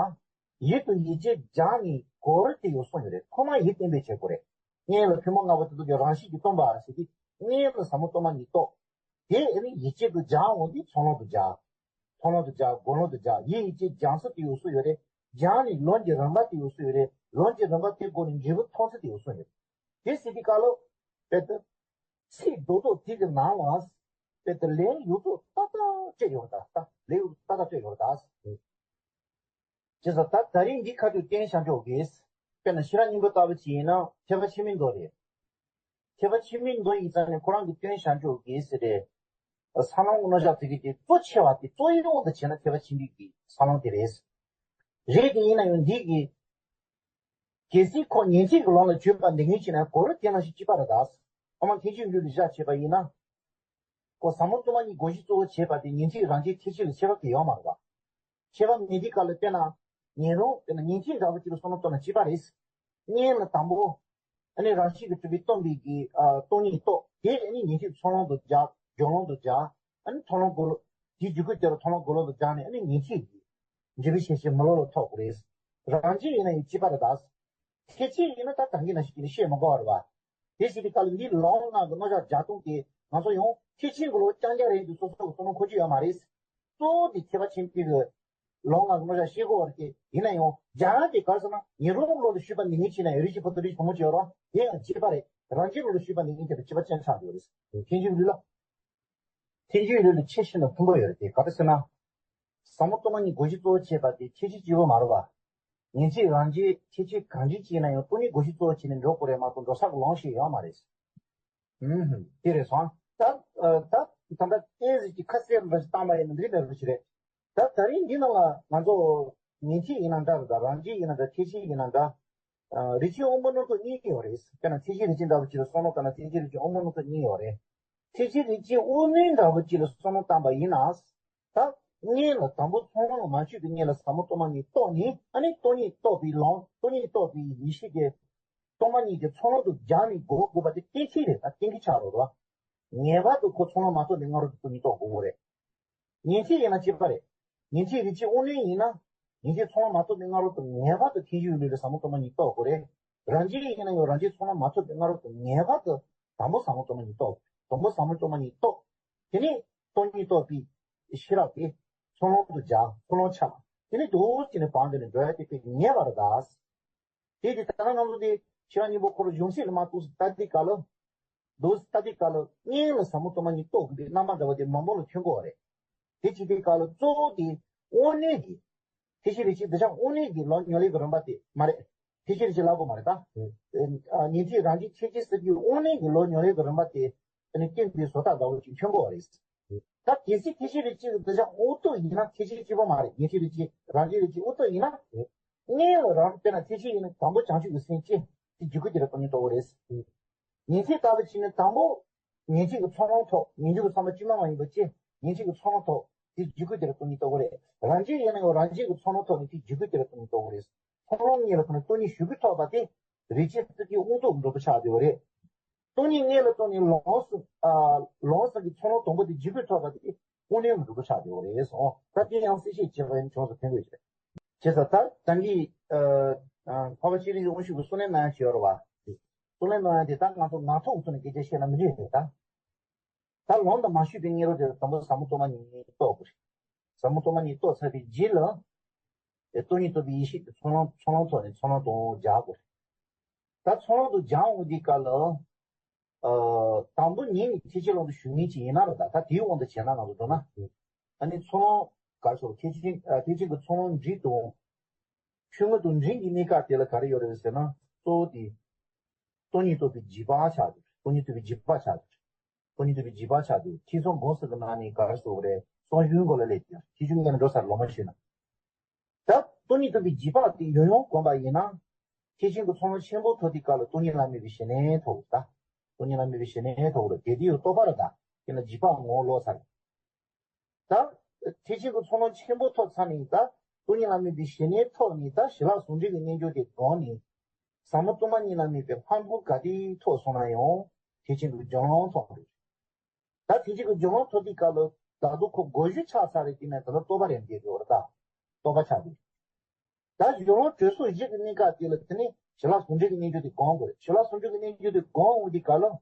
ཡིད་དུ་ཡིད་ཆེས་སྦྱར་ནས་གོ་རིམ་དེ་ཡང་གསུངས་ཡོད་རེད། ཐོག་མར་ཡིད་གཏན་འབེབས་བྱེད་དགོས་རེད། སྔོན་ལ་ཕུང་པོ་ལྔ་པོ་དེ་དག་ཀྱང་རང་བཞིན་གྱིས་སྟོང་པ་ཟེར་དུས། སྔོན་ལ་ཟབ་མོ་སྟོང་པ་ཉིད་རྟོགས། དེ་ཨ་ནི་ཡིད་ཆེས་དུ་སྦྱར་འོང་དུས་ཚོར་སྣང་དུ་སྦྱར། མཐོང་ལམ་དུ་སྦྱར། སྒོམ་ལམ་དུ་སྦྱར། ཡིད་ཡིད་ཆེས་སྦྱང་ས་དེ་ཡང་གསུངས་ཡོད་རེད། སྦྱངས་ནས་ལམ་གྱི་རིམ་པ་དེ་ཡང་གསུངས་ཡོད་རེད། ལམ་གྱི་རིམ་པ་དེ་སྒོ་ནས་འབྲས་བུ་ཐོབ་ས་དེ་ཡང་གསུངས་ཡོད། དེ་ཟེར་དུས་སྐབས་ལ། དཔེ་དེ། ཚིག་རྡོག་རྡོག་དེ་གི་ནང་ལ། དཔེ་དེ་ལན་ཡོད་དོ་ཏག་ཏག་སྤྲད་ཡོད་རེད་ད། ལན་ཡོད་དོ་ཏག་ཏག་སྤྲད་ཡོད་རེད་ད། བྱས་ཙང་ད་ད་རིང་འདི་ཁ་ཐུག་བསྟན་བཞག་ཆོག་གི། དཔེར་ན་ཤེས་རབ་སྙིང་པོ་ལྟ་བུ་ཅིག་ཡིན་ན་ཐེག་པ་ཆེན་པོའི་མདོ་རེད། ཐེག་པ་ཆེན་པོའི་མདོ་ཡིན་ཙང་ནས་ཁོ་རང་གི་སྟོན་བྱང་ཆུབ་ཀྱི་ཟེར་ཏེ། ས་ལམ་རྣོ་བཞག་ཟེར་གྱི་དེ་གཙོ་ཆེ་བ་དེ་གཙོ་བོའི་དབང་དུ་བྱས་ན་ཐེག་པ་ཆེན་པོའི་གི་ས་ལམ་དེ་རེད། རེད་དེ་ཡིན་ན་ཡང་འདི་གི་གལ་སྲིད་ཁོ་ཉན་ཐོས་ཀྱི་ལམ་ལ་བྱོན་པ་འདི་ངེས་བྱས་ན་གོ་རུ་དེ་ནང་བཞིན་གཅིག་པ་རེད་ད། ཨ་མ་ཐེག་ཆེན་ལུགས་ལ་བཞག་བྱས་པ་ཡིན་ན། ཁོ་ཟབ་མོ་སྟོང་པ་ཉིད་གོ་གཞི་གཙོ་བོ་བྱས་པ་དེ་ཉན་ཐོས་རང་རྒྱལ་ཐེག་ཆེན་ལ་ཁྱད་པར་གྱི་ཡོད་མ་རེད་པ། ཁྱད་པར་མེད་དུས་སྐབས་ལ་དཔེར་ན། ཉན་རང་དཔེར་ན་ཉན་ཐོས་འདྲ་བོ་གཅིག་ལ་བསམ་བློ་གཏོང་ན་གཅིག་པ་རེད། སྔོན་ལ་དང་པོ། ཨ་ནི་རང་བཞིན་གྱིས་གྲུབ་པའི་སྟོང་པའི་གི་ཨ་སྟོང་ཉིད་རྟོགས། དེ་ཨ་ནི་ཉན་ཐོས་ཚོགས་ལམ་དུ་སྦྱར། སྦྱོར་ལམ་དུ་སྦྱར། ཨ་ནི་མཐོང་ལམ་སྒོམ་ལམ། དེའི་འཇུག་སྒོ་དེ་ལ་མཐོང་ལམ་སྒོམ་ལམ་དུ་སྦྱར་ནས་ཨ་ནི་ཉན་ཐོས་ཀྱི་འབྲས་བུ་ཤེས་བྱའི་མི་ལོ་ལ་ཐོབ་དགོས་རེད། རང་རྒྱལ་ཡིན་ན་ཡང་གཅིག་པ་རེད་ད། ཐེག་ཆེན་ཡིན་ན་ད་ད་གིན་ནང་བཞིན་གྱི་ནི་བཤད་མི་དགོས་པ་རེད་པ། དེ་བྱེད་དུས་སྐབས་ལ་འདི་ལམ་ལྔ་གི་རྣམ་གཞག་སྦྱར་སྟངས་དེ་ང་ཚོ་ཡང་ཐེག་ཆེན་གྱི་ལམ་རྐྱང་རྐྱང་རེད་འདུག་སོ་སོ་གི་བསམ་བློ་འཁོར་རྒྱུ་ཡོད་མ་རེད། གཙོ་བོ་དེ་ཐེག་པ་ཆེན་པོའི་གི་ལམ་ལྔ་གི་རྣམ་གཞག་ཤེས་དགོས་པ་རེད། དེ་ཡིན་ན་ཡང་སྦྱར་དེ་ག་རེ་ཟེར་ན་ཉན་རང་ལམ་ལ་ཞུགས་པ་ནི་ངེས་བྱས་ན་ཡང་རིགས་ཀྱི་བུ་དང་རིགས་ཀྱི་བུ་མོ་བྱེད་རོགས། དེ་ཡང་གཅིག་པ་རེད། རང་རྒྱལ་ལམ་ལ་ཞུགས་པ་ནི་ངེས་བྱས་ན་གཅིག་པ་ཅན་ཆགས་འགྲོ་རེད། ཐེག་ཆེན་ལུགས་ལ། ཐེག་ཆེན་ལུགས་ལ་ཁྱད་ཆོས་ནི་མཐོན་པོ་ཡོད་རེད། དེ་ག་རེ་ཟེར་ན། ཟབ་མོ་སྟོང་པ་ཉིད་གོ་གཞི་གཙོ་བོ་བྱས་པ་དེ་ཐེག་ཆེན་གཅིག་པོ་མ་རེད་པ། ཉན་ཐོས་རང་རྒྱལ་ཐེག་ཆེན་གང་ཅི་ཅིག་ཡིན་ན་ཡང་སྟོང་ཉིད་གོ་གཞི་གཙོ་བོ་བྱས་ནས་འགྲོ་དགོས་རེད་མ་གཏོགས་འགྲོ་ས་གི་ལམ་ཞིག་ཡོད་མ་རེད། ཨུམ། དེ་རེད་སོང་། ད་ད་ད་ལྟ་ཏོག་ཙམ་གྱི་ཁ་གསལ་འདྲ་ཞིག་བཏང་པ་ཡིན་ན་འདི་འདྲ་རུ་ཞིག་རེད། ད་ད་རིང་འདི་ནང་ལ་ང་ཚོ་ཉན་ཐོས་ཡིན་ན་འདྲ་རེད། ད་རང་རྒྱལ་ཡིན་ན་འདྲ། ཐེག་ཆེན་ཡིན་ན་འདྲ། ཨ། རིགས་ཅན་དབང་པོ་རྣོ་རྟུལ་གཉིས་ཡོད་རེད། དཔེར་ན་ཐེག་ཆེན་རིགས་ཅན་འདྲ་བོ་ཅིག་ལ་བསམ་བློ་བཏང་ན་ཐེག་ཆེན་རིགས་ཅན་དབང་པོ་རྣོ་རྟུལ་གཉིས་ཡོད་རེད། ཐེག་ཆེན་རིགས་ཅན་དབང་རྣོན་འདྲ་བོ་ཅིག་ལ་བསམ་བློ་བཏང་པ་ཡིན་ན། ད་སྔོན་ལ་དང་པོ་ཚོགས་ལམ་ལ་མ་ཞུགས་པའི་སྔོན་ལ་ཟབ་མོ་སྟོང་པ་ཉིད་རྟོགས་ནས། ཨ་ནི་སྟོང་ཉིད་རྟོགས་པའི་ལམ། སྟོང་ཉིད་རྟོགས་པའི་ཡེ་ཤེས་དེ་སྟོང་པ་ཉིད་ཀྱི་ཚོགས་ལམ་དུ་སྦྱར་ནས་སྒོམ་དགོས་པ་དེ་གཏན་འཁེལ་རེད། ད་གཏན་འཁེལ་ཆགས་རོགས་རོགས། ངེས་པར་དུ་ཁོ་ཚོགས་ལམ་མ་ཐོབ་པའི་སྔ་རོལ་དུ་སྟོང་ཉིད་རྟོགས་དགོས་རེད། ཉན་ཐོས་ཡིན་ན་གཅིག་པ་རེད། ཉན་ཐོས་རིགས་ཅན་དབང་རྣོན་ཡིན་ན། ཉན་ཐོས་ཚོགས་ལམ་མ་ཐོབ་པའི་སྔ་རོལ་དུ་ངེས་པར་དུ་ཐེག་ཆེན་ལུགས་ལ་ཟབ་མོ་སྟོང་པ་ཉིད་རྟོགས་དགོས་རེད། རང་རྒྱལ་ཡིན་ན་ཡང་རང་རྒྱལ་ཚོགས་ལམ་མ་ཐོབ་པའི་སྔ་རོལ་དུ་ངེས་པར་དུ་དང་པོ་ཟབ་མོ་སྟོང་པ་ཉིད་རྟོགས། དང་པོ་ཟབ་མོ་སྟོང་པ་ཉིད་རྟོགས། དེ་ནས་སྟོང་ཉིད་རྟོགས་པའི་ཤེས་རབ་དེ་ཚོགས་ལམ་དུ་སྦྱར། ཚོགས་ལམ་ཆགས། དེ་ནས་འདུག་སེ་བྱས་ནས་བར་འདི་ནས་འགྲོ་ཡ་དེ་དཔེ་ངེས་པ་རེད་ད། དེ་དེ་ད་ང་ཚོ་དེ་ཤེས་རབ་སྙིང་པོ་འཁོར་ལོ་གཞུང་ཚིག་ལ་མར་འདུག་སེ་ལྟ་དུས་སྐབས་ལ། འདུག་སེ་ལྟ་དུས་སྐབས་ལ་སྔོན་ལ་ཟབ་མོ་སྟོང་པ་ཉིད་རྟོགས་དགོས་པའི་རྣམ་པ་འདྲ་བ་དེ་མང་པོ་ལ་ཐོན་གྱི་ཡོད་རེད། དེ་བྱེད་དུས་སྐབས་ལ་གཙོ་བོ་དེ་དབང་རྣོན་གྱི། ཐེག་ཆེན་རིགས་ཅན་དེ་ཆ་དབང་རྣོན་གྱི་ལམ་ཉམས་ལེན་གྱི་རིམ་པ་དེ་མ་རེད། ཐེག་ཆེན་རིགས་ཅན་ལབ་དགོས་མ་རེད་ད། ཨ། ཉན་ཐོས་རང་རྒྱལ་ཐེག་ཆེན་ཟེར་རྒྱུ་དབང་རྣོན་གྱི་ལམ་ཉམས་ལེན་གྱི་རིམ་པ་དེ། ཨ་ནི་སྟོན་པའི་བཟོ་ལྟ་འདྲ་བོ་ཅིག་ཐོན་གྱི་ཡོད་རེད། ད་གལ་སྲིད་ཐེག་ཆེན་རིགས་ཅན་གྱི་འདི་ཆ་དབང་རྟུལ་ཡིན་ན་ཐེག་ཆེན་གཅིག་པོ་མ་རེད། ཉན་ཐོས་རིགས་ཅན་རང་རྒྱལ་རིགས་ཅན་དབང་རྟུལ་ཡིན་ན། སྔོན་ལ་རང་དཔེར་ན་ཐེག་ཆེན་ཡིན་ན་དང་པོ་བྱང་ཆུབ་ཀྱི་སེམས་བསྐྱེད་དེ་འཇུག་སྒོ་དེ་ལ་སྟོང་ཉིད་རྟོགས་དགོས་རེད། ཉན་ཐོས་ལྟ་བུ་བྱས་ནས་དང་པོ། ཉན་ཐོས་ཀྱི་ཚོགས་ལམ་ཐོབ། ཉན་ཐོས་ཀྱི་ཚོགས་ལམ་དཀྱུས་མ་མ་ཡིན་པ་བྱས། ཉན་ཐོས་ཀྱི་ཚོགས་ལམ་ཐོབ། དེ་འཇུག་སྒོ་དེ་ལ་སྟོང་ཉིད་རྟོགས་དགོས་རེད། རང་རྒྱལ་ཡིན་ན་ཡང་རང་རྒྱལ་གྱི་ཚོགས་ལམ་ཐོབ་ནས་དེ་འཇུག་སྒོ་དེ་ལ་སྟོང་ཉིད་རྟོགས་དགོས་རེད། ཚོགས་ལམ་གཉིས་ལ་ཐོབ་ནས་སྟོང་ཉིད་གཞུག་གུ་ཐོབ་པ་དེ། རིགས་ཅན་ཐེག་ཆེན་དབང་རྟུལ་འགྲོ་པོ་ཆགས་བསྡད་པ་རེད། སྟོང་ཉིད་སྔོན་ལ་བཏང་ནས་ལམ་གསུམ། ཨ། ལམ་གསུམ་གྱི་ཚོགས་ལམ་དང་པོ་དེ་འཇུག་སྒོ་ཐོབ་པ་དེ་དབང་རྣོན་གྱི་འགྲོ་པོ་ཆགས་བསྡད་པ་རེད་གསུངས། ད་དེ་ཡང་གསལ་བཤད་བྱེད་པ་ཡིན་ན་ཅུང་ཟད་ཕན་གྱི་རེད། བྱས་ཙང་ད་ད་གིན། ཨ། ཨ། འཕགས་པ་སྤྱན་རས་གཟིགས་དབང་ཕྱུག་གིས་གསུང་ལན་གནང་ཡ་ཞིག་ཡོད་རེད་པ། གསུང་ལན་གནང་ཡ་དེ་ད་ང་ཚོ་ངག་ཐོག་གི་ཐོག་ནས་སྐད་ཆ་བཤད་ན་མི་འགྲིག་རེད་ད། ད་ལམ་དུ་མ་ཞུགས་པའི་སྔོན་རོལ་དེ་ལ་དང་པོ་ཟབ་མོ་སྟོང་པ་ཉིད་རྟོགས་དགོས་རེད། ཟབ་མོ་སྟོང་པ་ཉིད་རྟོགས་ཚར་བའི་རྗེས་ལ། དེ་སྟོང་ཉིད་རྟོགས་པའི་ཡེ་ཤེས་དེ་ཚོགས་ལམ་ཚོགས་ལམ་ཐོག་ནས་ཚོགས་ལམ་དུ་སྦྱར་དགོས་རེད། ད་ཚོགས་ལམ་དུ་སྦྱར་འོང་དུས་སྐབས་ལ། ཨ། དང་པོ་ཉིད་ནས་ཐེག་ཆེན་ལམ་དུ་ཞུགས་མཁན་ཅིག་ཡིན་ན་རེད་ད། ད་དེའི་དབང་དུ་བྱས་ན་ང་ཚོ་འགྲོ་ན། ཨ་ནི་ཚོགས་ལམ་ག་རེ་ཟེར། ཐེག་ཆེན། ཨ། ཐེག་ཆེན་གྱི་ཚོགས་ལམ་འབྲས་དང་། ཆོས་མངོན་དང་འབྲེལ་གྱི་གནས་སྐབས་དེ་ལ་ག་རེ་ཡོད་རེད་ཟེར་ན། གཙོ་བོ་དེ། སྟོང་ཉིད་རྟོགས་པའི་རྗེས་དཔག་ཆགས་འདུག་སྟོང་ཉིད་རྟོགས་པའི་རྗེས་དཔག་ཆགས་འདུག་སྟོང་ཉིད་རྟོགས་པའི་རྗེས་དཔག་ཆགས་འདུག་ཐེག་གསུམ་སྒོམ་ཟེར་གྱི་ནང་ནས་ག་རེ་ཟེར་དགོས་རེད། གསུང་གཞུང་སྐོར་ལ་སླེབས་ཀྱི་ཡོད། ཐེག་ཆུང་ངས་འགྲོ་སར་ལོ་མ་ཞུས་ན། ད་སྟོང་ཉིད་རྟོགས་པའི་རྗེས་དཔག་དེ་ཡང་ཡང་བསྒོམས་པ་ཡིན་ན། ཐེག་ཆེན་གྱི་ཚོགས་ལམ་ཆེན་པོ་ཐོབ་དུས་སྐབས་ལ་སྟོང་ཉིད་ལ་དམིགས་པའི་ཞི་གནས་ཐོབ་ད། སྟོང་ཉིད་ལ་དམིགས་པའི་ཞི་གནས་ཐོབ་རེད། དེ་དུས་ཡང་རྟོགས་པ་རེད་ད། དེ་ན་རྗེས་དཔག་ངོ་བོ་ལོག་ཚར་རེད། ད་ཐེག་ཆེན་གྱི་ཚོགས་ལམ་ཆེན་པོ་ཐོབ་ཚར་ནས་ད། སྟོང་ཉིད་ལ་དམིགས་པའི་ཞི་གནས་ཐོབ་ནས་ད་ཞི་ལྷག་ཟུང་འབྲེལ་གྱི་རྣལ་འབྱོར་དེ་བསྒོམས་ནས། ཟབ་མོ་སྟོང་པ་ཉིད་ལ་དམིགས་པའི་ལྷ་སྐུ་ག་དུས་ཐོབ་སོང་ན་ཡང་ཐེག་ཆེན་གྱི་སྦྱོར་ལམ་ཐོབ་རེད། ད་ཐེག་ཆེན་གྱི་སྦྱོར་ལམ་ཐོབ་དུས་སྐབས་ལ་ད་དུང་ཁོ་གོ་གཞི་ཆགས་ཚར་རེད། དེ་ནས་ད་ལྟ་རྟོགས་པ་རེད་འདི་རེད་ད། རྟོགས་པ་ཆགས་འདུག་ད་སྦྱོར་ལམ་གྲོལ་ཚུལ་བཞི་གི་གནས་སྐབས་དེ་ལ་དེ་ནས་ཞི་ལྷག་ཟུང་འབྲེལ་གྱི་རྣལ་འབྱོར་དེ་སྒོམ་དགོས་རེད། ཞི་ལྷག་ཟུང་འབྲེལ་གྱི་རྣལ་འབྱོར་དེ་སྒོམ་འོང་དུས་སྐབས་ལ།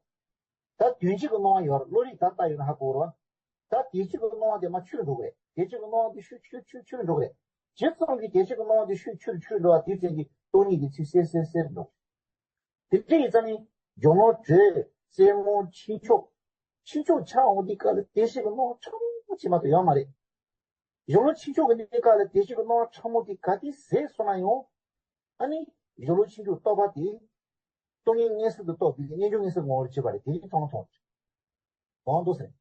ད་དོན་སྤྱི་གི་སྣང་བ་ཡོད་རེད། བློ་རིག་ད་ལྟ་ཡོད་ན་ཧ་གོ་རེད། ད་དེ་སྤྱི་གི་སྣང་བ་དེ་མར་ཆུད་འགྲོ་གི་རེད། དེ་སྤྱི་གི་སྣང་བ་དེ་ཆུད་ཆུད་ཆུད་ཆུད་འགྲོ་གི་རེད། ཇི་ཙམ་གྱིས་དེ་སྤྱི་གི་སྣང་བ་དེ་ཆུད་ཆུད་ཆུད་འགྲོ་བ་དེ་ཙམ་གྱིས་སྟོང་ཉིད་ཀྱི་ཚིག་གསལ་གསལ་གསལ་འགྲོ། དེ་འདྲ་ཡིན་ཙང་ནི་སྦྱོར་ལམ་གྲོལ། རྩེ་མོ་ཕྱིན་ཕྱོགས། ཕྱིན་ཕྱོགས་ཆགས་འོང་དུས་སྐབས་ལ་དེ་སྤྱི་གི་སྣང་བ་ཕྲ་མོ་ཅིག་མ་གཏོགས་ཡོད་མ་རེད། སྦྱོར་ལམ་ཕྱིན་ཕྱོགས་ཀྱི་གནས་སྐབས་ལ་དེ་སྤྱི་གི་སྣང་བ་ཕྲ་མོ་དེ་ག་དུས་ཟད་སོང་ན་ཡང་། ཨ་ནི་ གཞུང་ལུགས་ཕྱིན་དྲུག་རྟོགས་པ་དེ། སྟོང་ཉིད་མངོན་སུམ་དུ་རྟོགས་པའི་རྣལ་འབྱོར་མངོན་སུམ་ངོ་བོར་བྱེད་པ་རེད། དེ་ནི་མཐོང་ལམ་ཐོབ་པ་རེད། གོང་དུ་ཟེར།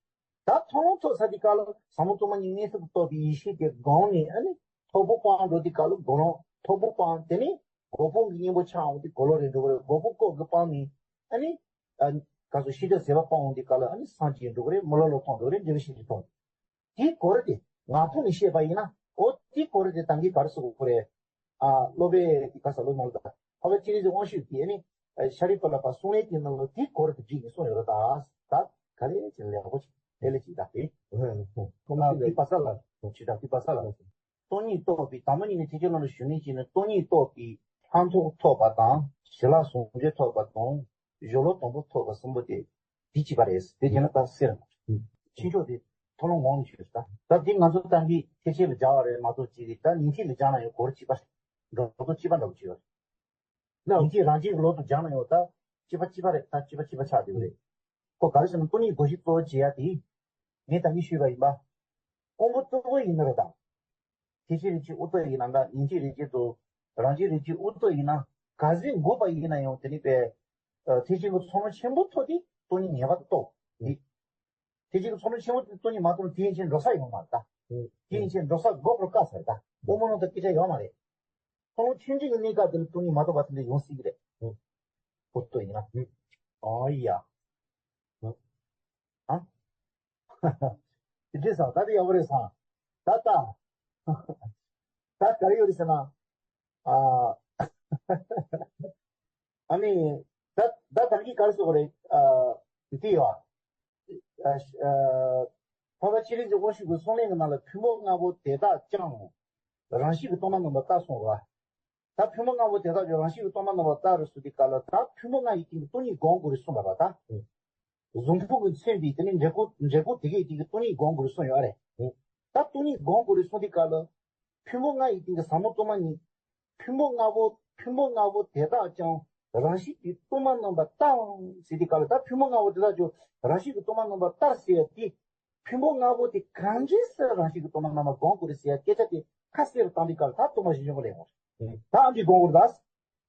ད་མཐོང་ལམ་ཐོབ་ཚར་དུས་སྐབས་ལ་ཟབ་མོ་སྟོང་པ་ཉིད་མངོན་སུམ་དུ་རྟོགས་པའི་ཡེ་ཤེས་དེ་སྒོམ་ནས། ཨ་ནི་ཐོར་བུ་སྤངས་འགྲོ་དུས་སྐབས་ལ་སྒོམ་ལམ་ཐོར་བུ་སྤངས། དེ་ནས་སྒོམ་པ་གི་གཉེན་པོ་ཆགས་འོང་དུས་སྒོམ་ལམ་རེད་འགྲོ་གི་རེད། སྒོམ་པ་ལྐོག་གི་སྤངས་ནས། ཨ་ནི་ཨ་ག་སོ་ཤེས་བྱ་ཟད་པ་སྤངས་འོང་དུས་སྐབས་ལ། ཨ་ནི་སངས་རྒྱས་འགྲོ་གི་རེད། མི་ལ་ལོ་ཐོབ་འགྲོ་གི་རེད། འབྲས་བུ་ཤིན་ཏུ་ཐོབ། དེའི་སྐོར་དེ་ངག་ཐོག་ནས་བཤད་པ་ཡིན་ན། འོ་དེའི་སྐོར་དེ་ད་གིན་ག་རེ་ཟེར་དགོས་རེད། ཨ་སློབ་དཔོན་གྱི་ག་ས་ལོ་མ་ལོ་ད་འཕགས་པ་སྤྱན་རས་གཟིགས་དབང་ཕྱུག་གིས་ནི་ཤཱ་རིའི་བུ་ལ་ཕར་གསུང་ལན་དེ་ནང་ལ་དེའི་སྐོར་དེ་བྲིས་ནས་གསུངས་ཡོད་རེད། ད་ད་ག་ལེ་ཅིག་ལེགས་པོ་ཅིག་དེ་ལས་ཅིག་ད་དེ་ཁོང་ཨ་ཚོས་དེ་པ་ས་ལ་ཅིག་ད་དེ་པ་ས་ལ། སྟོང་ཉིད་རྟོགས་པའི། དང་པོ་ཉིད་ནས་ཐེག་ཆེན་ལམ་ལ་ཞུགས་ནས་བྱས་ནས། སྟོང་ཉིད་རྟོགས་པའི་ལྷག་མཐོང་ཐོབ་པ་དང་། ཞི་ལྷག་ཟུང་འབྲེལ་ཐོབ་པ་དང་། གཞུང་ལུགས་དང་པོ་ཐོབ་པ་གསུམ་པོ་དེ་དེ་གཅིག་པ་རེད། དེ་བྱས་ན་ད་གསེར་ཆོས་མཆོག་དེ་མཐོང་ལམ་ངོ་མ་ནས་ཆོད་ཟེར། ད་ད་འདི་ང་ཚོ་ད་གིན་ཐེག་ཆེན་ལ་སྦྱར་བ་རེད་མ་གཏོགས། ཅིག་ད་ཉན་ཐོས་ལ་སྦྱར་ན་ཡང་སྐོར་གཅིག་པ་རེད། འགྲོ་སྟངས་གཅིག་པ་འདྲ་པོ་ཅིག་ཡོད་རེད། ཡིན་གཅིག་རང་གཅིག་གི་ལོག་ཏུ་སྦྱར་ན་ཡང་ད་གཅིག་པ་གཅིག་པ་རེད། ད་གཅིག་པ་གཅིག་པ་ཆགས་བསྡད་ཀྱི་རེད། ཁོ་ག་རེ་ཟེར་ན་སྟོང་ཉིད་སྒོམ་གཞི་གཙོ་བོ་བྱེད་ཡ་དེ། ངས་ད་གིན་ཞུས་པ་ཡིན་པ། ཀོང་པོ་ལྟ་བུ་ཡིན་ན་རེད་ད། ཐེག་ཆེན་རིགས་ཀྱི་དབུ་ཐོག་ཡིན་ན་འདྲ། ཉན་ཐོས་རིགས་ཀྱི་དུ། རང་རྒྱུད་རིགས་ཀྱི་དབུ་ཐོག་ཡིན་ན། ག་ཚོད་འགོས་པ་ཡིན་ན་ཡང་དེ་ནི་པས། ཐེག་ཆེན་གྱི་ཚོགས་ལམ་ཆེན་པོ་ཐོབ་དུས་སྟོང་ཉིད་ངེས་པར་དུ་རྟོགས། ཐེག་ཆེན་གྱི་ཚོགས་ལམ་ཆེན་པོ་དེ་སྟོང་ཉིད་མ་རྟོགས་ན་དེ་ཡན་ཆད་འགྲོ་ས་ཡོད་མ་རེད་ད། དེ་ཡན་ཆད་འགྲོ་ས་འགོག་པར་དཀའ་ས་རེད་ད། དབུ་མ་ནང་དུ་སྐད་ཆ་ཡོད་མ་རེད། ཚོགས་ལམ་ཆུང་ཆུང་གི་གནས་སྐབས་དེ་ལ་སྟོང་ཉིད་མ་རྟོགས་པ་དེ་འདྲ་ཡོང་སྲིད་ཀྱི་རེད། ཨོ་ཏོ་ཡིན་ན། ཨོ་ཡ། ཨ། དེ་འདྲས་ས་ད་དེ་ཡག་པོ་རེད་ས། ད་ད། ད་ག་རེ་ཡོད་རེད་ཟེར་ན། ཨ། ཨ་ནི། ད་ད་ད་གིན་ག་རེ་ཟེར་དགོས་རེད། ཨ། དེ་ཡོད། ཨ། ཨ། འཕགས་པ་སྤྱན་རས་གཟིགས་དབང་ཕྱུག་གི་གསུང་ལན་གྱི་ནང་ལ་ཕུང་པོ་ལྔ་པོ་དེ་དག་ཀྱང་རང་བཞིན་གྱིས་སྟོང་པར་རྣམ་པར་བལྟ་གསུངས་པ། ད་ཕུང་པོ་ལྔ་པོ་དེ་དག་ཀྱང་རང་བཞིན་གྱིས་སྟོང་པར་རྣམ་པར་བལྟ་རེད་ཟེར་དུས་སྐབས་ལ། ད་ཕུང་པོ་ལྔ་ཡི་སྟེང་དུ་སྟོང་ཉིད་སྒོམ་དགོས་རེད་གསུངས་པ་རེད་ད། གཟུགས་ཕུང་གིས་མཚོན་པའི་དེ་ནི་འབྲས་བུ་འབྲས་བུ་དེ་གའི་སྟེང་དུ་སྟོང་ཉིད་སྒོམ་དགོས་རེད་གསུངས་ཡོད་རེད། ད་སྟོང་ཉིད་སྒོམ་དགོས་རེད་གསུངས་དུས་སྐབས་ལ། ཕུང་པོ་ལྔ་ཡི་སྟེང་གི་ཟབ་མོ་སྟོང་པ་ཉིད། ཕུང་པོ་ལྔ་པོ་ཕུང་པོ་ལྔ་པོ་དེ་དག་ཀྱང་རང་བཞིན་གྱིས་སྟོང་པར་རྣམ་པར་བལྟའམ་ཟེར་དུས་སྐབས་ལ། ད་ཕུང་པོ་ལྔ་པོ་དེ་དག་ཀྱང་རང་བཞིན་གྱིས་སྟོང་པར་རྣམ་པར་བལྟ་ཟེར་ཡ་དེ། ཕུང་པོ་ལྔ་པོ་དེ་གང་འདྲས་སེ་རང་བཞིན་གྱིས་སྟོང་པར་རྣམ་པར་སྒོམ་དགོས་རེད་ཟེར་ཡ་སྐད་ཆ་དེ་ཁ་གསལ་རུ་བཏང་དུས་སྐབས་ལ། ད་སྟོང་པ་བཞི་སྦྱོར་དཔང་ལེན་དགོས་རེད། ད་ཨ་འདི་སྒོམ་དགོས་རེད་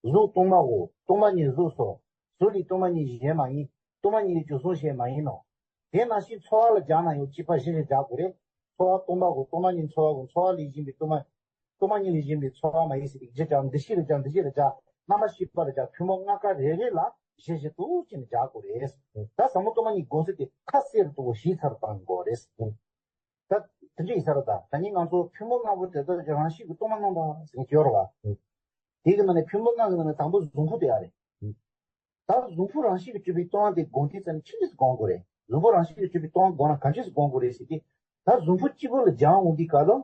ད། གཟུགས་སྟོང་པའོ། སྟོང་པ་ཉིད་གཟུགས་སོ། གཟུགས་ལས་སྟོང་པ་ཉིད་གཞན་མ་ཡིན། སྟོང་པ་ཉིད་ལས་ཀྱང་གཟུགས་གཞན་མ་ཡིན་ནོ། དེ་ནང་བཞིན་ཚོར་བ་ལ་སྦྱར་ན་ཡང་གཅིག་པ་བཞི་ཞེས་སྦྱར་དགོས་རེད། ཚོར་བ་སྟོང་པའོ། སྟོང་པ་ཉིད་ཚོར་བའོ། ཚོར་བ་ལས་གཞན་པའི་སྟོང་པ། སྟོང་པ་ཉིད་ལས་གཞན་པའི་ཚོར་བ་མ་ཡིན་ཟེར་ཏེ་བཞི་སྦྱར། འདུ་ཤེས་ལ་སྦྱར། འདུ་བྱེད་ལ་སྦྱར། རྣམ་པར་ཤེས་པ་ལ་སྦྱར། ཕུང་པོ་ལྔ་ཀ་རེ་རེ་ལ་བཞི་བཞི་དུ་བྱས་ནས་སྦྱར་དགོས་རེད། ད་ཟབ་མོ་སྟོང་པ་ཉིད་སྒོམ་ཚུལ་དེ་ཁ་གསལ་དུ་ཞིབ་ཚགས་བཏང་དགོས་རེད། ད་དེ་འདྲ་ཡིན་ས་རེད་ད། ད་ནི་ང་ཚོ་ཕུང་པོ་ལྔ་པོ་དེ་དག་ཀྱང་རང་བཞིན་གྱིས་སྟོང་པར་རྣམ་པར་ཟེར་གྱི་ཡོད་རེད་བ། དེ་གི་ནང་ནས་ཕུང་པོ་ལྔ་གི་ནང་ནས་དང་པོ་གཟུགས་ཕུང་དེ་ཡ་རེད། ད་གཟུགས་ཕུང་རང་བཞིན་གྱིས་གྲུབ་པའི་སྟོང་པ་དེ་སྒོམ་དུས་ཙམ་ནས་ཅི་འདྲས་སེ་སྒོམ་དགོས་རེད། གཟུགས་ཕུང་རང་བཞིན་གྱིས་གྲུབ་པའི་སྟོང་པ་སྒོམ་ན་གང་འདྲས་སེ་སྒོམ་དགོས་རེད་ཟེར་དུས། ད་གཟུགས་ཕུང་གཅིག་པོ་ལ་སྦྱང་འོང་དུས་སྐབས་ལ།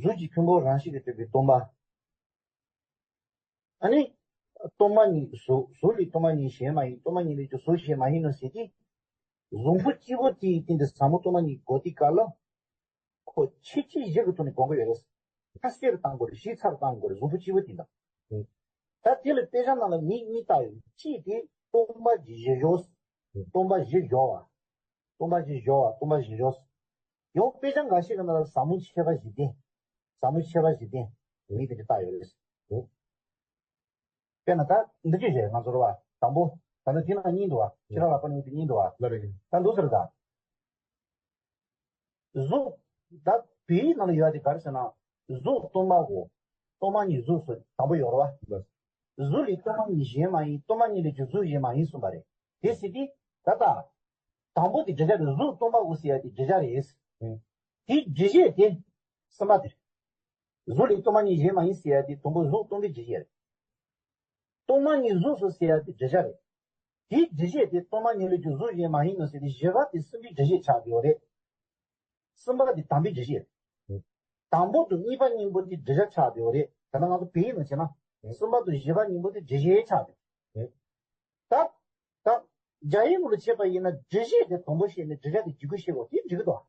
གཟུགས་ཀྱི་ཕུང་པོ་རང་བཞིན་གྱིས་གྲུབ་པའི་སྟོང་པ། ཨ་ནི། སྟོང་པ་ཉིད་གཟུགས། གཟུགས་ལས་སྟོང་པ་ཉིད་གཞན་མ་ཡིན། སྟོང་པ་ཉིད་ལས་ཀྱང་གཟུགས་གཞན་མ་ཡིན་ནོ་ཟེར་དུས། གཟུགས་ཕུང་གཅིག་པོ་དེའི་སྟེང་དུ་ཟབ་མོ་སྟོང་པ་ཉིད་སྒོམ་དུས་སྐབས་ལ། ཁོ་ཕྱེད་ཕྱེད་བཞི་གི་ཐོག་ནས་སྒོམ་གྱི་ཡོད་རེད། ཁ་གསལ་རུ་བཏང་དགོས་རེད། ཞིབ་ཚགས་རུ་བཏང་དགོས་རེད། གཟུགས་ཕུང་གཅིག་པོ་དེ་དང་། ད་དེ་ལ་དཔེ་ཆ་ནང་ལ་མིང་གཉིས་བཏགས་ཡོད། གཅིག་དེ་སྟོང་པ་བཞི་སྦྱོར། སྟོང་པ་བཞི་སྦྱོར་བ། སྟོང་པ་བཞི་སྦྱོར་བ། སྟོང་པ་བཞི་སྦྱོར། ཡང་དཔེ་ཆ་འགའ་ཤས་ཀྱི་ནང་ལ་ཟབ་མོ་ཆེ་བ་བཞི་ལྡན། ཟབ་མོ་ཆེ་བ་བཞི་ལྡན། མིང་དེ་འདྲ་བཏགས་ཡོད་རེད། དཔེར་ན་ད་འདི་ཅི་ཞིག་ང་ཚོར་བ་དང་པོ། ད་ལྟ་དེ་ནང་གཉིས་འདུག་བ། ཕྱི་ར་ལ་པ་ནི་དེ་གཉིས་འདུག་བ། ལ་རེད། ད་འདུག་ཟེར་ད། གཟུགས། ད་བོད་ཡིག་ནང་ལ་ཡོད་དེ་ག་རེ་ཟེར་ན། གཟུགས་སྟོང་པའོ། སྟོང་པ་ཉིད་གཟུགས་སོ་དང་པོ་ཡོད་རེད་བ། གཟུགས་ལས་སྟོང་པ་ཉིད་གཞན་མ་ཡིན། སྟོང་པ་ཉིད་ལས་ཀྱང་གཟུགས་གཞན་མ་ཡིན་གསུངས་པ་རེད། དེ་ཟེར་དུས། ད་ལྟ། དང་པོ་དེ་འགྲེལ་བྱ་རེད། གཟུགས་སྟོང་པའོ་ཟེར་ཡ་དེ་འགྲེལ་བྱ་རེད། དེའི་འགྲེལ་བཤད་དེ། གསུམ་པ་དེ་རེད། གཟུགས་ལས་སྟོང་པ་ཉིད་གཞན་མ་ཡིན་ཟེར་ཡ་དེ་དང་པོ་གཟུགས་སྟོང་པའི་འགྲེལ་བཤད་རེད། སྟོང་པ་ཉིད་གཟུགས་སོ་ཟེར་ཡ་དེ་འགྲེལ་བྱ་རེད། དེའི་འགྲེལ་བཤད་དེ་སྟོང་པ་ཉིད་ལས་ཀྱང་གཟུགས་གཞན་མ་ཡིན་ནོ་ཟེར་ཏེ་བཞི་པ་དེ་གསུམ་པའི་འགྲེལ་བཤད་ཆགས་ཡོད་རེད། གསུམ་པ་དེ་དང་པོའི་འགྲེལ་བཤད་རེད། དང་པོ་དང་གཉིས་པ་གཉིས་པོ་དེ་འགྲེལ་བཤད་ཆགས་ཡོད་རེད། ད་ལྟ་ང་ཚོ་བོད་ཡིག་ནང་བྱས་ན། གསུམ་པ་དང་བཞི་པ་གཉིས་པོ་དེ་འགྲེལ་བཤད་ཆགས་ཡོད་རེད། ད། ད། རྒྱ་ཡིག་ལ་བྱས་པ་ཡིན་ན་འགྲེལ་བཤད་དེ་དང་པོ་བཤད་ནས་འགྲེལ་བྱ་དེ་བརྒྱུད་སྐུལ་བྱེད་དགོས། དེ་འགྲིག་གི་འདུག་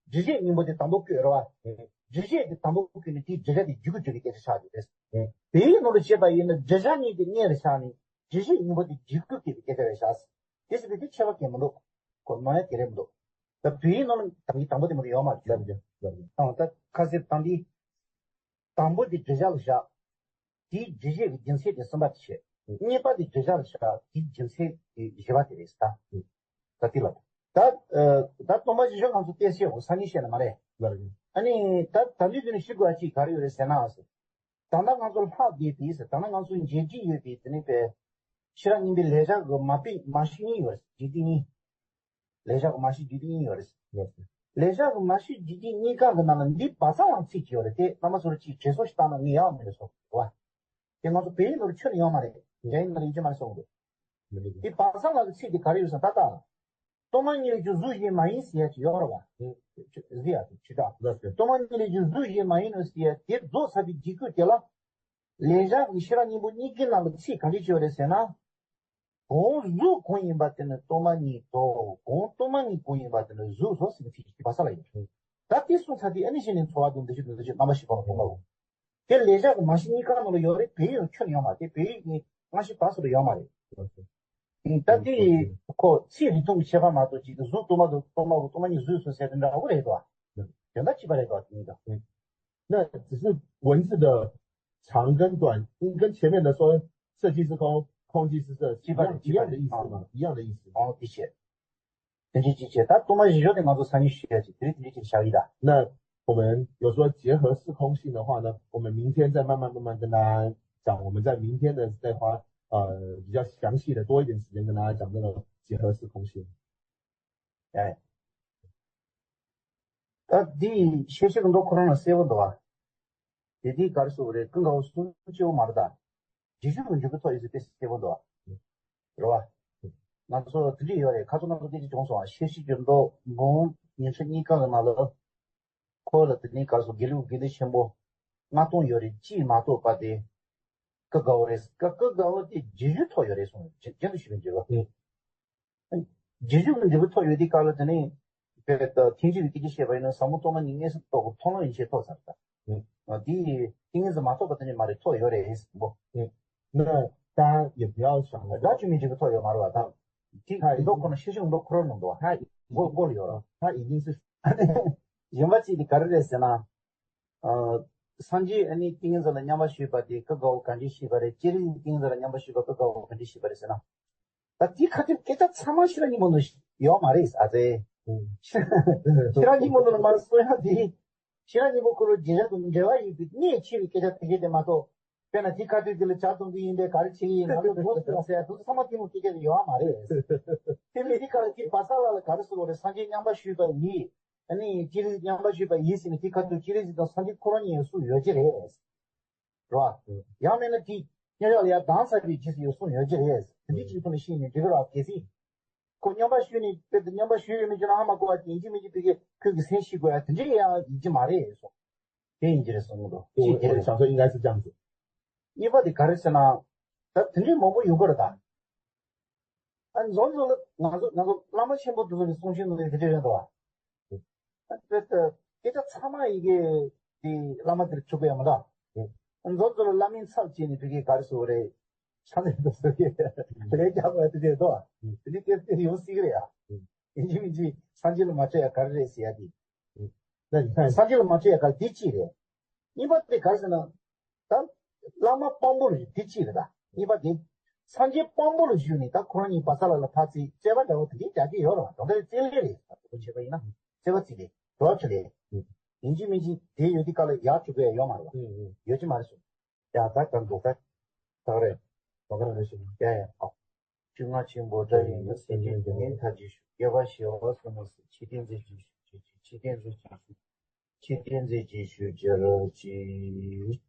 འགྲེལ་བཤད་གཉིས་པོ་དེ་དང་པོ་བཀོད་རེད་བ། འགྲེལ་བཤད་དེ་དང་པོ་བཀོད་ནས་དེའི་འགྲེལ་བྱ་དེ་བརྒྱུད་སྐུལ་བྱེད་པའི་སྐད་ཆ་ཆགས་ཡོད་རེད། བོད་ཡིག་ནང་ལ་བྱས་པ་ཡིན་ན་འགྲེལ་བྱ་གཉིས་དེ་སྔོན་ལ་བཞག་ནས་འགྲེལ་བཤད་གཉིས་པོ་དེ་བརྒྱུད་སྐུལ་བྱེད་པའི་སྐད་ཆ་རེད་བཞག་དེ་ཟེར་དུས་དེ་ཁྱད་པར་གང་མི་འདུག་ཁོ་ནོར་ཡ་ག་རེ་མི་འདུག་ད་བོད་ཡིག་ནང་ལ་དང་གི་དང་པོ་དེ་མི་འདུག་ཡོད་མ་རེད། ལབ་རྒྱུ་ལབ་རྒྱུ། ཨང་ད་ཁ་གསལ་དང་དེ། དང་པོ་དེ་འགྲེལ་བྱ་ལ་བཞག་དེའི་འགྲེལ་བཤད་ཀྱི་རྒྱུ་མཚན་དེ་གསུམ་པ་དེ་བྱས། གཉིས་པ་དེ་འགྲེལ་བཤད་ལ་བཞག་དེའི་རྒྱུ་མཚན་དེ་བཞི་པ་དེ་རེད་ད། ད་དེ་ལ། ད་ད་སྟོང་པ་ཞིག་ཤོག་ང་ཚོ་བལྟས་ཤེས་འོ་སང་ཉིན་བཤད་ན་མ་རེད། ལགས་རེད། ཨ་ནི་ད་ད་འདི་དུས་ནས་ཤི་དགོས་ཅིག་ག་རེ་ཡོད་རེད་ཟེར་ན། ད་ལྟ་ང་ཚོ་ལྷག་བསྡད་པའི་ཟེར་ད་ལྟ་ང་ཚོ་མཇལ་གྱི་ཡོད་པའི་དེ་ནི་པའི་ཕྱི་རབས་རྙིང་པའི་ལས་བྱ་གི་མ་དཔེ་མ་ཤི་གཉིས་ཡོད་རེད་རྗེས་དེ་གཉིས། ལས་བྱ་གི་མ་ཤི་རྗེས་དེ་གཉིས་ཡོད་རེད། ལས་བྱ་གི་མ་ཤི་རྗེས་དེ་གཉིས་ཀ་གི་ནང་ལ་འདི་བ་ཚང་ལ་ཚིག་ཅིག་ཡོད་རེད་དེ་བླ་མ་ཚོར་ཅིག་དྲན་གསོ་ཞིག་བཏང་ན་ངས་ཡག་མེད་རེད་སོ་བ། དེ་ང་ཚོ་བལ་ཡུལ་ནོར་ཁྱོན་ནས་ཡོད་མ་རེད། རྒྱ་ཡུལ་ནོར་ཡིན་གྱི་མ་རེད་གསུངས་འདུག་དེ་བ་ཚང་ལ་གི་ཚིག་དེ་ག་རེ་ཡོད་ཟེར་ན་ད་ལྟ། སྟོང་པ་ཉིད་ལས་བྱུང་གཟུགས་གཞན་མ་ཡིན་ཟེར་ཡ་ཅིག་ཡོད་རེད་བ། ཟེར་ཡ་དེ་ཅི་ལྟ། སྟོང་པ་ཉིད་ལས་བྱུང་གཟུགས་གཞན་མ་ཡིན་ནོ་ཟེར་ཡ་དེ་རྫོགས་ཚར་བའི་རྗེས་ཁུལ་དེ་ལ། ལས་བྱ་གི་ཤེས་རབ་སྙིང་པོ་གཉིས་ཀའི་ནང་ལ་ཚིག་ག་འདྲ་ཅིག་ཡོད་རེད་ཟེར་ན། གོང་གཟུགས་གང་ཡིན་པ་དེ་ནི་སྟོང་པ་ཉིད་དོ། གོང་སྟོང་པ་ཉིད་གང་ཡིན་པ་དེ་ནི་གཟུགས་སོ་ཟེར་ནས་ཚིག་གཅིག་བ་ས་ལ་ཡོད། ད་དེ་གསུངས་ཚར་དུས་ཨ་ནི་གཞི་ནས་འཚོ་བ་དང་འདི་ཕྱི་དང་འདི་ཕྱི་རྣམ་པ་ཤེས་པ་ལ་གོ་མ་གོ། དེ་ལས་བྱ་གི་མ་ཤི་གཉིས་ཀ་ནང་ལ་ཡོད་རེད། བོད་ཡིག་ཁྱོན་ཡོད་མ་རེད། བོད་ཡིག་ནི་སྔ་ཕྱི་བར་གསུམ་དུ་ཡོད་མ་རེད། ད་དེ་ཁོ་ཚིག་རིགས་མཐུན་གྱི་ཁྱད་པར་མ་གཏོགས་ཅིག་གཟུགས་སྟོང་པ་དང་སྟོང་པ་གོ་སྟོང་པ་ཉིད་གཟུགས་སོ་ཟེར་དེ་འདྲ་བོ་རེད་དོ། དོན་དག་གཅིག་པ་རེད་དོ་དེ་གཉིས་ཀ། 那只是文字的长跟短，嗯，跟前面的说色即是空，空即是色，是一样的意思嘛，一样的意思。哦，的确。དེ་འདྲ་ཅིག་བྱས་ད་སྟོང་པ་ཞིག་ཤོག་དེ་ང་ཚོ་སང་ཉིན་ཞུ་ཡ་ཅིག་དེ་རིང་དེ་འདྲ་ཅིག་བཞག་ཡིན་ད། 那我们有说结合四空性的话呢，我们明天再慢慢慢慢跟大家讲，我们在明天的再花呃比较详细的多一点时间跟大家讲这个结合四空性。 ཨེ། ད་འདི་ཤེས་བྱེད་ཀྱི་མདོ་ཁོ་རང་ལ་གསལ་པོ་འདུག་བ། དེ་དེའི་ག་རེ་ཟེར་དགོས་རེད། ཀུན་དགའ་བོ་གསུང་སྤྱོད་པོ་མ་རེད་ད། རྗེས་འཇུག་གི་འཇུག་པའི་ཐོག་ཡོད་ཚུལ་དཔེ་གསལ་པོ་འདུག་བ། རེད་བ། ང་ཚོ་དེ་འདྲས་ཡོད་རེད། ཁ་ཚོ་ང་ཚོ་སྐད་ཆ་བྱུང་སོང་བ། ཤེས་བྱེད་ཀྱི་མདོ་འབུམ་ཉི་ཤུ་གཉིས་ཀ་གི་ནང་ལ། ཁོ་ལ་དེ་ནས་ག་རེ་ཟེར་དགེ་ལུགས་དགེ་འདུན་ཆེན་པོ་ལྔ་སྟོང་ཡོད་རེད། གཅིག་མ་གཏོགས་པ་དེ་ཀུན་དགའ་བོ་རེད། ཀུན་དགའ་བོ་དེ་རྗེས་འཇུག་ཐོག་ཡོད་རེད་གསུངས། རྗེས་འཇུག་ཞུ་མི་འཇུག་རྗེས་འཇུག་གི་འཇུག་པའི་ཐོག་ཡོད་དུས་སྐབས་ལ་དེ་ནས་དཔེ་ད་ཐེངས་གཅིག་གི་སྐད་ཆ་བཤད་པ་ཡིན་ན་ཟབ་མོ་སྟོང་པ་ཉིད་མངོན་སུམ་རྟོགས་པའི་མཐོང་ལམ་ཡན་ཆད་ཐོབ་ཚར་ད། འདི་ཏིང་ངེ་འཛིན་མ་གཏོགས་པ་དེ་ནས་མ་རེད། ཐོག་ཡོད་རེད་ཟེར་པོ། 那大家也不要想了， སྒྲ་ཆོས་མི་འཇུག་གི་ཐོག་ཡོད་མ་རེད་བ་ད། དེ་མདོ་ཁོ་ན་ཤེས་བྱེད་མདོ་ཁོ་རང་ནང་འདུག་བ། མགོ་མགོ་ལ་ཡོད་ར། 他已经是 གཞན་པ་གཅིག་དེ་ག་རེ་རེད་ཟེར་ན། སངས་རྒྱས་ཨ་ནི་ཏིང་ངེ་འཛིན་ལ་མཉམ་པར་ཞུགས་པ་དེ་ཀུན་དགའ་བོ་ག་འདྲས་ཤེས་པ་རེད། སྤྱིར་ཏིང་ངེ་འཛིན་ལ་མཉམ་པར་ཞུགས་པ་ཀུན་དགའ་བོ་ག་འདྲས་ཤེས་པ་རེད་ཟེར་ན། ད་དེའི་ཁ་ཐུག་སྐད་ཆ་ཚང་མ་ཤེས་རབ་སྙིང་པོ་ནང་ཡོད་མ་རེད་ཨ་ཙེ། ཤེས་རབ་སྙིང་པོ་ནང་ལ་མར་གསུང་ཡ་དེ། ཤེས་རབ་སྙིང་པོ་ཁོ་རང་རྗེས་འཇུག་དང་འབྲེལ་བ་ཡོད་པའི་གནད་ཆེ་བའི་སྐད་ཆ་དེ་གས་དེ་མ་གཏོགས། དཔེར་ན་དེའི་ཁ་ཐུག་དེ་ལ་ཇ་འཐུང་གི་ཡིན་པས་ག་རེ་བྱེད་ཀྱི་ཡིན་ང་ཚོ་སྒོ་ཕྱེ་ར་ཟེར་ཡ་དེ་ཚོ་ཚང་མ་གཏི་མུག་སྐད་ཆ་དེ་ཡོད་མ་རེད། དེ་མི་དེ་ག་ལ་དེ་བ་ས་ལ་ལ་ག་རེ་ཟེར་བ་རེད། སངས་རྒྱས་མཉམ་པར་ཞུགས་པ་ཡིས། ཨ་ནི་སྤྱིར་མཉམ་པར་ཞུགས་པ་ཡིས་ཟེར་ནས་དེའི་ཁ་ཐུག་སྤྱིར་ཟིག་དང་སངས་རྒྱས་ཁོ་རང་ཉིད་སུ་ཡོད་ཀྱི་རེད། རེད་བ། ཡང་མིན་ན་དེ་སྙན་གྲགས་ལ་ཡར་ལྡང་ཚར་བའི་རྗེས་སུ་ཡོད་གསུངས་ཡོད་ཀྱི་རེད། དེ་འདྲའི་ཅིག་ཐོག་ནས་ཤེས་ནས་འགྲིག་གི་རེད་བ། གལ་སྲིད། ཁོ་མཉམ་པར་ཞུགས་ནས་དཔེ་དེ་མཉམ་པར་ཞུགས་ཡོད་མེད་ཀྱི་ནང་ཧ་མ་གོ་བ་དེ་ཡིན་གཅིག་མིན་གཅིག་དེ་གས་ཁོས་ཀྱི་སེམས་ཤེས་དགོས་ཡ་དེ་འདྲའི་ཡང་ཡིན་གྱི་མ་རེད་གསུངས། དེ་ཡིན་གྱི་རེད་གསུངས་འདུག 我 གཅིག་དེ 我的 རེད། 想说应该是这样子。 གཉིས་པ་དེ་ག་རེ་ཟེར་ན། ད་དེ་འདྲའི་མང་པོ་ཡོང་གི་རེད་ད། ཨ་མཛོ་མཛོ་ལ་ང་ཚོ་ང་ཚོ་བླ་མ་ཆེན་པོ་དེ་ཚོ་གི་གསུང་ཆོས་ནང་ལ་དེ་འདྲ་ཡོད་འདུག་བ། ཨ་དཔེ་ད་སྐད་ཆ་ཚང་མ་ཡི་གེ་དེ་བླ་མ་དེར་ཆུག་གི་ཡོད་མ་རེད། ཨ་མཛོ་མཛོ་ལ་བླ་མའི་ཚབ་བྱས་ནས་དེ་གའི་ག་རེ་ཟེར་བ་རེད། ཆ་ནས་འདུག་ཟེར་གི་ལས་རྒྱག་པ་དེ་འདྲ་འདུག་བ། དེ་འདྲའི་སྐད་ཆ་ཡོང་སྲིད་གི་རེད་ཡ། ཡིན་གཅིག་མིན་གཅིག་སངས་རྒྱས་ལ་མ་སྤྲད་ཡ་ག་རེ་རེད་ཟེར་ཡ་དེ། ན་ཡིན་ཁ་སངས་རྒྱས་ལ་མ་སྤྲད་ཡ་ག་རེ་དེ་གཅིག་རེད། གཉིས་པ་དེ་ག་རེ་ཟེར་ན། ད་བླ་མ་དཔང་པོ་ལ་དེ་གཅིག་རེད་ད། གཉིས་པ་དེ། སངས་རྒྱས་དཔང་པོ་ལ་ཞུགས་ནས་ད་ཁོ་རང་གཉིས་བ་ས་ལ་ལ་ཕར་ཚིག་རྩོད་པ་འདྲ་བོ་དེ་འདྲའི་རྒྱག་གི་ཡོད་རེད་བ། གང་ལྟར་རྩོད་ལེན་རེད། ད་དེ་བྱས་པ་ཡིན་ན་རྩོད་པ་རྩིས་ལེན་རོགས་བྱེད་ལེན། ཡིན་གཅིག་མིན་གཅིག་དེ་ཡོད་དུས་སྐབས་ལ་ཡར་འཇུག་གི་ཡ་ཡོད་མ་རེད་བ། ཡོད་ཀྱི་མ་རེད་གསུངས། ཡ་ད་གང་འདུག་ད། ད་རེད། ད་ག་རང་རེད་ཞུ། ཡ་ཡ་ཨོ། ཆོས་རྔ་ཆེན་པོ་སྒྲ་ཡིས་ནི། སེམས་ཅན་སྡུག་བསྔལ་མཐར་གྱིས་ཞི། སྐྱེ་བ་བྱེ་བ་གསུམ་མ་ཟད། ཆོས་ཀྱི་མཛོད་ཅིག་ཞུ་ཅིག་ཅིག་ཆོས་ཀྱི་མཛོད་ཅིག་ཞུ། ཆོས་ཀྱི་མཛོད་ཅིག་ཞུ་ཅི་ར་ཅིག